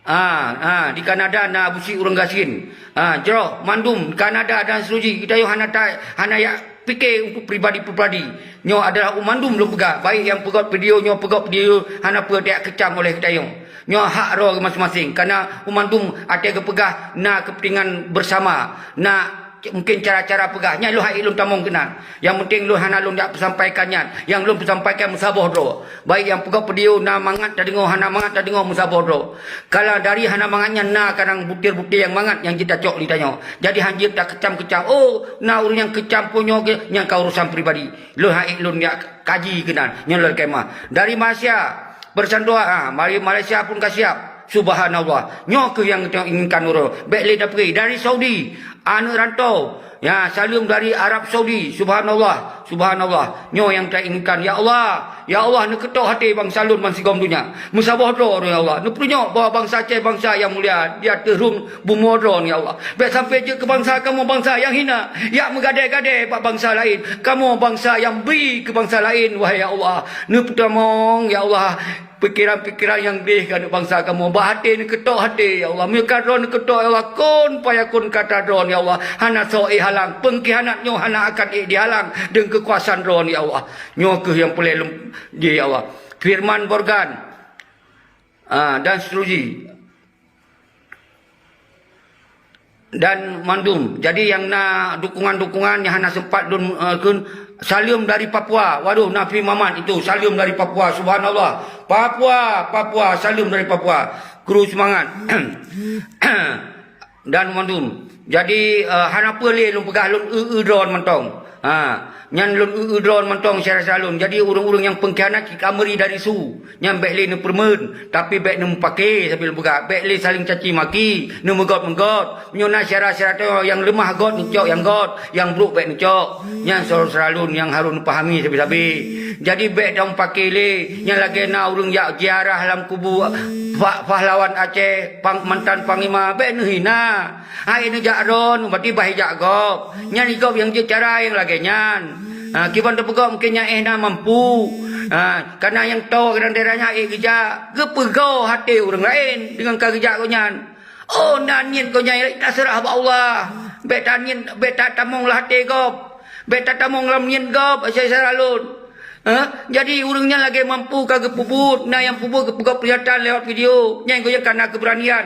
ha, ha, di Kanada na Abusyik ureuëng gasien. Ha, jroh mandum Kanada dan seterusjih, geutanyoe hana ta-, hana jak pike untuk pribadi-pribadi. Nyoe adalah u mandum lôn peugah, baik nyang peugöt video nyoe, peugöt video hana peue, tajak keucam oleh geutanyoe. Nyoe hak droe maséng-maséng, kareuna u mandum até geupeugah na keupeuntingan beusama, na mungken cara-cara peugah. Nyan lôn hana ék lôn tamong keunan. Nyang penting lôn hana lôn jak peusampaikan nyan. Nyang lôn peusampaikan meusaboh droe. Baik nyang peugöt video na mangat tadeungoe, hana mangat tadeungoe, meusaboh droe. Kalau dari hana mangat nyan na kadang butir-butir nyang mangat nyang jeuet tacok lé tanyoe. Jadi hanjeuet takeucam-keucam. Oh, na ureuëng nyang keucam peue nyoe keuh, nyan ka urusan pribadi. Lôn hana ék lôn jak kaji keunan. Nyoe lôn kemah. Dari Malaysia, bersandua, ah, mari Malaysia pun ka siap. Subhanallah. Nyoe keuh nyang geutanyoe inginkan uroe. Bék lé tapeugah. Dari Saudi, aneuëk rantau. Ya, saleuem dari Arab Saudi. Subhanallah. Subhanallah. Nyoe nyang tainginkan. Ya Allah. Ya Allah, neukeutok até bansa lôn bansigom donya. Meusaboh droe, ya Allah. Neupeurunyok bahwa bansa Aceh bansa nyang mulia di ateueh rhueng bumoe droe, ya Allah. Bék sampai jeuet keu bansa kamoe bansa nyang hina, jak meugadée-gadée bak bansa laén. Kamoe bansa nyang bri keu bansa laén, wahai ya Allah. Neupeutamong, ya Allah, pikeran-pikeran nyang gleh keu aneuëk bansa kamoe. Bak até neukeutok até, ya Allah. Meunyoe ka droe neukeutok, ya Allah, kun fayakun kata droe, ya Allah. Hana soe ék halang. Peungkhianat nyoe hana akan ék dihalang deungon keukuasaan droe, ya Allah. Nyoe keuh nyang peureulée lom jih, ya Allah. Firman Morgan, ah, dan seterusjih. Dan mandum. Jadi nyang na dukungan-dukungan nyang hana sempat lôn, eh, kheun, saleuem dari Papua. Waduh, Nafi Muhammad itu saleuem dari Papua. Subhanallah. Papua, Papua, saleuem dari Papua. Kru seumangat. Dan mandum. Jadi, eh, hana peue lé lôn peugah lôn eu-eu droe mantong. Ha, nyan lôn eu-eu droe mantong syedara lôn. Jadi ureuëng-ureuëng nyang peungkhianat cit ka meuri dari su. Nyan bék lé neupeureumeun, tapi bék neumeupaké sambil peugah, bék lé saléng caci maki, neumeugot-meugot. Meunyoe na syedara-syedara tanyoe nyang leumah göt neucok nyang göt, nyang brok bék neucok. Nyan syedara lôn nyang harôh neupahami sabe-sabe. Jadi bék tameupaké lé, nyan lagée na ureuëng jak ziarah lam kubu pa-, pahlawan Aceh, pang-, mantan panglima, bék neuhina. Hai neujak droe, berarti bah jak gob. Nyan gob nyang jeuet cara nyang lagée nyan. Ha, kiban teupeugah mungken nyan éh na mampu. Ha, kareuna nyang tho kadang daerah nyan ék geujak, geupeugoe até ureuëng laén deungon ka geujak gobnyan. Oh, na niet gobnyan taseurah bak Allah. Bék taniet, bék tatamong lam até gob. Bék tatamong lam niet gob, syedara lôn. Ha? Jadi ureuëng nyan lagée mampu ka geupeubuet, na nyang peubuet geupeugot peunyatan lewat video. Nyan gob nyang ka na keubeuranian.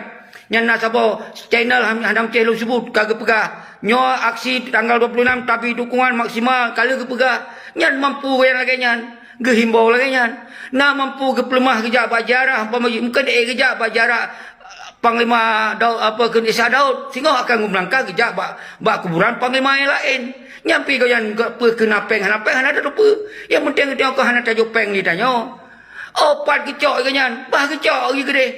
Nyan na saboh channel han-, hana meucéh lôn seubut ka geupeugah, nyoe aksi tanggal dua puluh enam tapi dukungan maksimal ka lheueh geupeugah. Nyan mampu nyang lagée nyan, geuhimbau lagée nyan. Na mampu geupeuleumah geujak bak ziarah, umpama jih mungken ék geujak bak ziarah, eh, Panglima Daud, apa kheun Isa Daud, singoh akan geumeulangkah geujak bak, bak kuburan panglima nyang laén. Nyan pih gobnyan peue keu na péng hana péng hana tateupeue. Nyang penting geutanyoe kon hana tajok péng lé tanyoe. Oh, pat geucok lagée nyan, bah geucok lagée keudeh.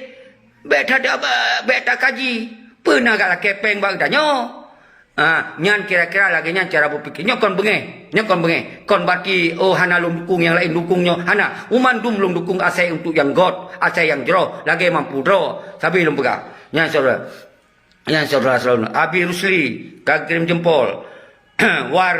Bék ta-, bék takaji. Peue na gak lakée péng bak geutanyoe? Ha, nyan kira-kira lagée nyan cara beupike. Nyoe kon beungéh, nyoe kon beungéh. Kon bati, oh, hana lôn dukung nyang laén dukung nyoe. Hana, u mandum lôn dukung asai untuk nyang gét, asai nyang jroh, lagée mampu droe. Sabe lôn peugah. Nyan syedara. Nyan syedara selalu. Abi Rusli, ka kirém jempol. War,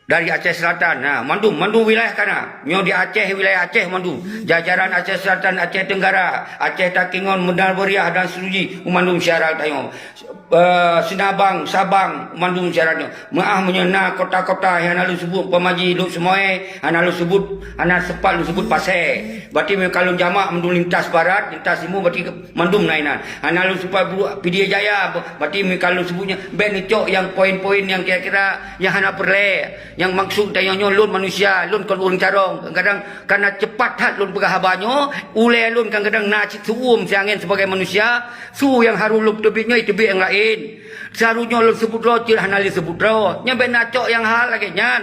dari Aceh Selatan, ha, mandum, mandum wilayah kana. Nyoe di Aceh, wilayah Aceh mandum. Jajaran Aceh Selatan, Aceh Tenggara, Aceh Takengon, Banda Meriah dan Seruji, mandum syedara tanyoe. Eh, Sinabang, Sabang, mandum syedara nyoe. Meu'ah meunyoe na kota-kota nyang hana lôn sebut, pamaji Lhokseumawe, hana lôn sebut, hana sempat lôn sebut Pasé. Berarti meunyoe ka lôn jamak mandum lintas barat, lintas timur, berarti mandum na inan. Hana lôn sempat buet Pidie Jaya, berarti meunyoe ka lôn sebut nyan, bék neucok nyang poin-poin nyang kira-kira nyang hana peureulée. Nyang maksud tanyoe nyoe lôn manusia, lôn kon ureuëng carông. Kadang-kadang kana cepat that lôn peugah haba nyoe, ulée lôn kadang-kadang na cit seuuem siangén sibagai manusia, su nyang harôh lôn teubiet nyoe teubiet nyang laén. Seharôh nyoe lôn seubut droe cit hana lé seubut droe. Nyan bék na cok nyang hal lagée nyan.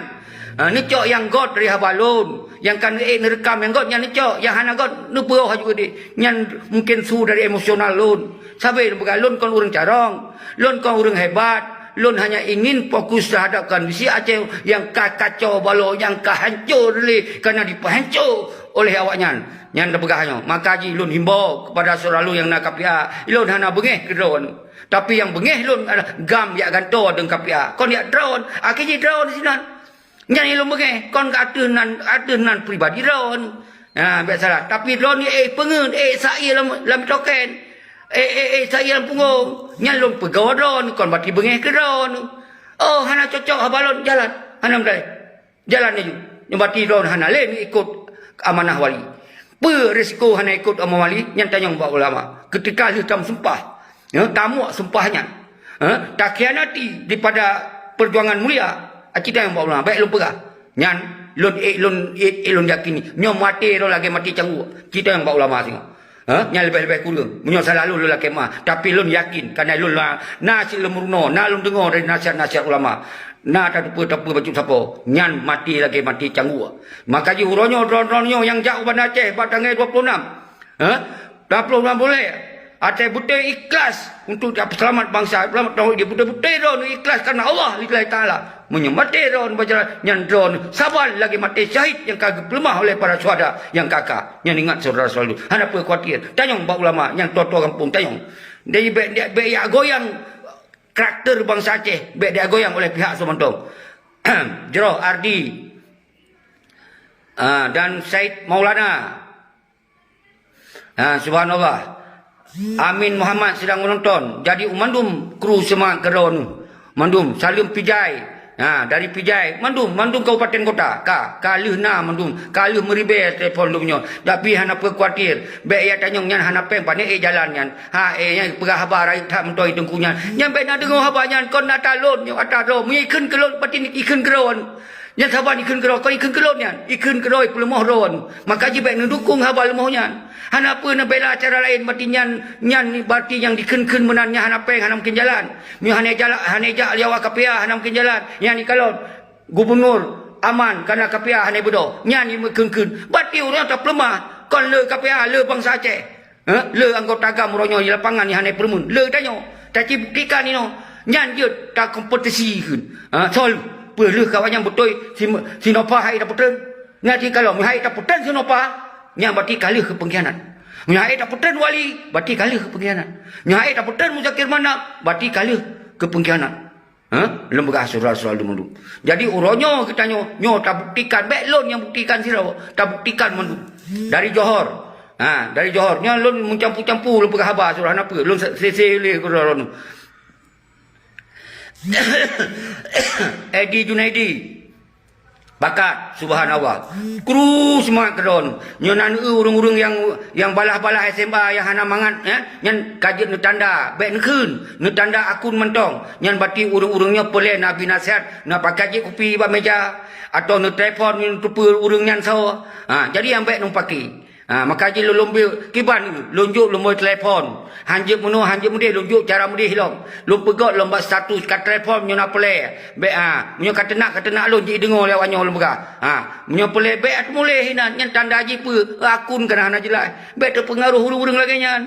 Ha, neucok nyang gét dari haba lôn. Nyang ka neuék neureukam nyang gét nyan neucok, nyang hana gét neupeue haju geude. Nyan mungken su dari emosional lôn. Sabe lôn peugah lôn kon ureuëng carông, lôn kon ureuëng hebat, lôn hanya ingin fokus terhadap kondisi Aceh nyang ka kacau balau, nyang ka hancô lé karena dipeuhancô oleh awaknyan. Nyan lôn peugah nyoe. Maka jih lôn himbau kepada syedara lôn nyang na K P A, lôn hana beungéh keu droe. Tapi nyang beungéh lôn adalah gam jak gantoe deungon K P A. Kon jak droe, akhé jih droe sinan. Nyan ilôn beungéh, kon keu ateueh nan, ateueh nan pribadi droen. Ha, biasalah. Tapi droen ni, eh, peungeut, eh, sa'i lam, lam token. Eh, eh, eh, sa'i lam punggong. Nyan lôn peugoe droen, kon bati beungéh keu droen. Oh, hana cocok haba lôn, jalan. Hana meudaleh. Jalan laju. Nyoe bati droen hana lé meuikot amanah wali. Peue risiko hana ikot amanah wali? Nyan tanyong bak ulama. Keutika lheueh tameusumpah. Ya, tamuak sumpah nyan. Ha, takhianati daripada perjuangan mulia. Aci tanyong bak ulama, bék lôn peugah. Nyan, lôn, eh, lôn, eh, eh, lôn yakini. Nyoe maté droe lagée maté cangguek. Ci tanyong bak ulama singoh. Ha, nyan leubeh-leubeh kureueng. Meunyoe salah lôn, lôn lakée meu'ah. Tapi lôn yakin, karena lôn la-, na cit lôn meurunoe, na lôn deungoe dari nasihat-nasihat ulama. Na tateupeue-teupeue bacut sapo. Nyan maté lagée maté cangguek. Maka jih uroe nyoe, droen-droen nyoe nyang jak u Banda Aceh bak tanggai dua puluh enam. Ha? Dua puluh enam buleuen. Até beutôi ikhlas untuk seulamat bansa, seulamat tauhid dia. Beutôi-beutôi droen ikhlas karena Allah, lillahi ta'ala. Meunyoe maté droen bak jalan, nyan droen saban lagée maté syahid nyang ka geupeuleumah oleh para syuhada nyang ka-ka. Nyan ingat syedara selalu. Hana peue khawatir. Tanyong bak ulama nyang tua-tua gampông, tanyong. Jadi bék, bék, bék jak goyang karakter bansa Aceh, bék jak goyang oleh pihak soe mantong. Jroh Ardi, ah, dan Said Maulana. Ha, subhanallah. Amin Muhammad sedang menonton. Jadi, mandum kru seumangat keudroe nyoe. Mandum, saleuem Pidie. Ha, dari Pidie. Mandum, mandum kabupaten kota. Ka, ka lheueh na mandum. Ka lheueh meuribée telepon lom nyoe. Tapi hana peue khawatir. Bék ya tanyong nyan hana péng, pane ék jalan nyan. Ha, éh, nyan peugah haba rayeuk that mantong teungku nyan. Nyan bék na deungoe haba nyan, kon ata lôn, nyoe ata droe. Meunyoe ikheun keu lôn, pati ikheun keu droe. Nyan saban ikheun keudroe, kon ikheun keulôn nyan, ikheun keudroe peuleumoh droen. Maka jih bék neudukong haba leumoh nyan. Hana peue neubela cara laén, bati nyan, nyan bati nyang dikheun-kheun meunan nyan hana péng, hana mungken jalan. Meunyoe hana jala-, hana jak liawa K P A, hana mungken jalan. Nyan ikalon gubunur aman, karena K P A hana beudôh. Nyan ikheun-kheun. Bati ureuëng tapeuleumah, kon le K P A, le bansa Aceh. Ha? Le anggota gam uroe nyoe di lapangan nyang hana peureumeun. Le tanyoe, taci buktikan inoe. Nyan jeuet takompetisi kheun. Ha? Soe lheueh? Peue lheueh ka awaknyan beutôi si, si Nova hai tapeutreun? Nyan jih kalau meuhai tapeutreun si Nova, nyan berarti ka lheueh keu pengkhianat. Meuhai tapeutreun Wali, berarti ka lheueh keu pengkhianat. Meuhai tapeutreun Muzakir Manaf, berarti ka lheueh keu pengkhianat. Ha? Lôn peugah syedara-syedara lôn mandum. Jadi, uroe nyoe geutanyoe, nyoe tabuktikan, bék lôn nyang buktikan sidroe, tabuktikan mandum. Dari Johor. Ha, dari Johor. Nyoe lôn meucampu-campu lôn peugah haba syedara, hana peue. Lôn se-, sese lé keudroe lôn. Edi Junaidi. Bakat, subhanallah. Kru seumangat keudroe. Nyoe na eu ureuëng-ureuëng nyang, nyang balah-balah S M A nyang hana mangat, eh? Nyan ka jeuet neutanda, bék neukheun, neutanda akun mantong. Nyan berarti ureuëng-ureuëng nyoe peureulée na bri naseuhat, na pakat jép kupi bak meja, atawa neutelepon neuteupeu ureuëng nyan soe. Ha, jadi nyang bék neupake. Ha, maka jih lôn, lôn bri kiban, lôn jok lôn bri telepon. Han jeuet meunoe, han jeuet meudeh, lôn jok cara meudeh lom. Lôn peugét lom bak status ka telepon meunyoe na peureulée. Bék, ha, meunyoe ka teunak, ka teunak lôn jeuet deungoe lé awak nyoe lôn peugah. Ha, meunyoe peureulée bék teumuléh inan, nyan tanda jih peue? Akun ka na hana jeulaih. Bék teupeungaruh ureuëng-ureuëng lagée nyan.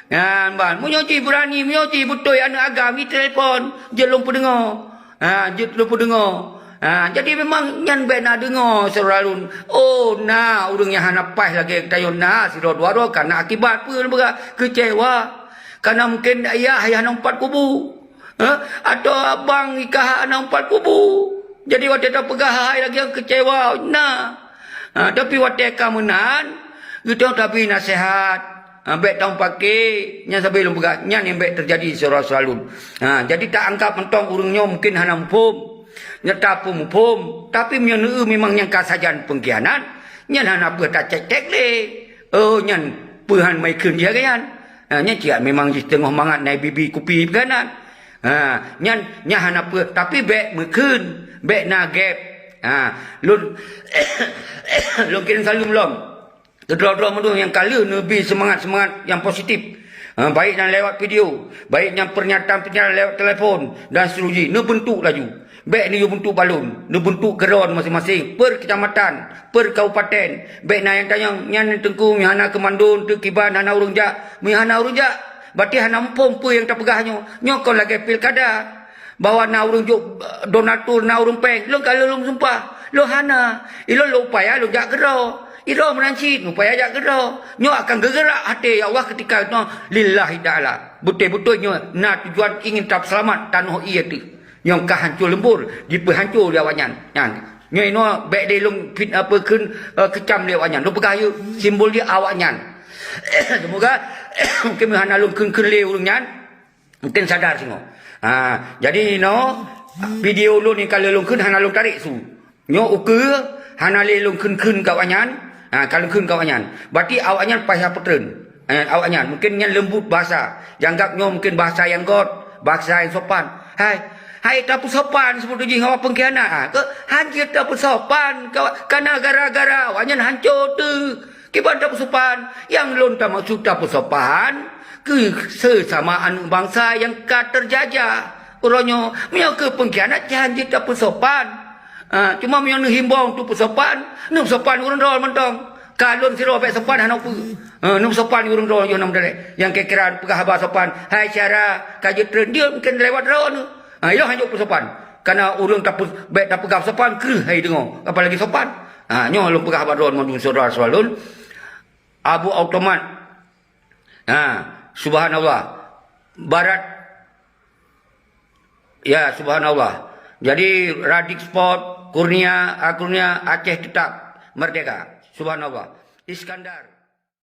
Nyan ban, meunyoe jih beurani, meunyoe jih beutôi aneuëk agam, jitelepon, jeuet lôn peudeungoe. Ha, jeuet lôn peudeungoe. Ha, jadi memang nyan bék na deungoe syedara lôn. Oh, na ureuëng nyang hana paih lagée geutanyoe na sidroe dua droe, kana akibat peue lôn peugah? Keucewa. Kana mungken ayah, ayah na empat kubu. Ha? Atawa abang nikah na empat kubu. Jadi watée tapeugah hai lagée nyan keucewa, na. Ha, tapi watée ka meunan, geutanyoe tabri naseuhat. Ha, bék tameupaké, nyan sabe lôn peugah, nyan nyang bék teujadi sidroe-sidroe lôn. Ha, jadi taanggab mantong ureuëng nyoe mungken hana muphom. Nyata pun muphom, tapi meunyoe neueu memang nyang ka sajan peungkhianat, nyan hana peue tacék-cék lé. Oh, nyan peue han meukheun jih lagée nyan. Ha, nyan cit memang jih teungoh mangat na bibi kupi peukanan. Ha, nyan, nyan hana peue, tapi bék meukheun, bék na gép. Ha, lôn, lôn kirim saleuem lom. Keudroe-droe mandum nyang ka lheueh neubri seumangat-seumangat nyang positif. Ha, baik nyang lewat video, baik nyang pernyataan-pernyataan lewat telepon dan seterusnya, neubeuntuk laju. Bék neuyue beuntuk balon, neubeuntuk keudroe maséng-maséng, per kecamatan, per kabupaten. Bék na nyang tanyong, nyan teungku meuhana keumandum, teukiban hana ureuëng jak, meuhana ureuëng jak. Berarti hana muphom peue nyang tapeugah nyoe. Nyoe kon lagée pilkada. Bahwa na ureuëng jok, eh, donatur, na ureuëng péng. Lôn ka lheueh lôn sumpah. Lôn hana. Ilôn lôn upaya lôn jak keudroe. Ilôn meunan cit, upaya jak keudroe. Nyoe akan geugeurak até, ya Allah, ketika nyoe lillahi ta'ala. Beutôi-beutôi nyoe na tujuan ingin tapeuseulamat tanoh ié teuh. Nyang ka hancô leumbur, jipeuhancô lé awaknyan. Nyan. Nyoe inoe bék lé lôn fit-, apa, kheun, eh, keucam lé awaknyan. Lôn peugah yue, simbol jih awaknyan. Seumoga mungken hana lôn kheun-kheun lé ureuëng nyan. Mungken sadar singoh. Ha, jadi inoe, video lôn nyang ka lheueh lôn kheun hana lôn tarek su. Nyoe ukeue hana lé lôn kheun-kheun keu awaknyan, ha, ka lôn kheun keu awaknyan. Berarti awaknyan payah peutreun. Eh, awaknyan, mungken nyan leumbut bahasa. Jianggab nyoe mungken bahasa nyang göt, bahasa nyang sopan. Hai, hai tapeusopan seperti jih awak pengkhianat. Ha, ke, hanjeuet tapeusopan, ka, kana gara-gara awaknyan hancô teuh. Kiban tapeusopan, nyang lôn tamaksud tapeusopan keu sesama aneuk bansa nyang ka teujajah. Uroe nyoe, meunyoe keu pengkhianat, hanjeuet tapeusopan. Ha, cuma meunyoe neuhimbong untuk peusopan, neupeusopan ureuëng droe mantong. Ka lôn sidroe bék sopan hana peue. Ha, neupeusopan ureuëng droe yoh nam dalek. Nyang kira-kira peugah haba sopan, "Hai syedara, ka jeuet treun," dia mungken lewat droe nyoe. Ha, yoh hana peusopan. Karena ureuëng tapeu-, bék tapeugah sopan, kreueh hai deungoe. Apalagi sopan. Ha, nyoe lôn peugah haba droe mandum syedara-syedara lôn. Abu Automat. Ha, subhanallah. Barat. Ya, subhanallah. Jadi, Radik Sport, Kurnia, ah, Kurnia, Aceh tetap merdeka. Subhanallah. Iskandar.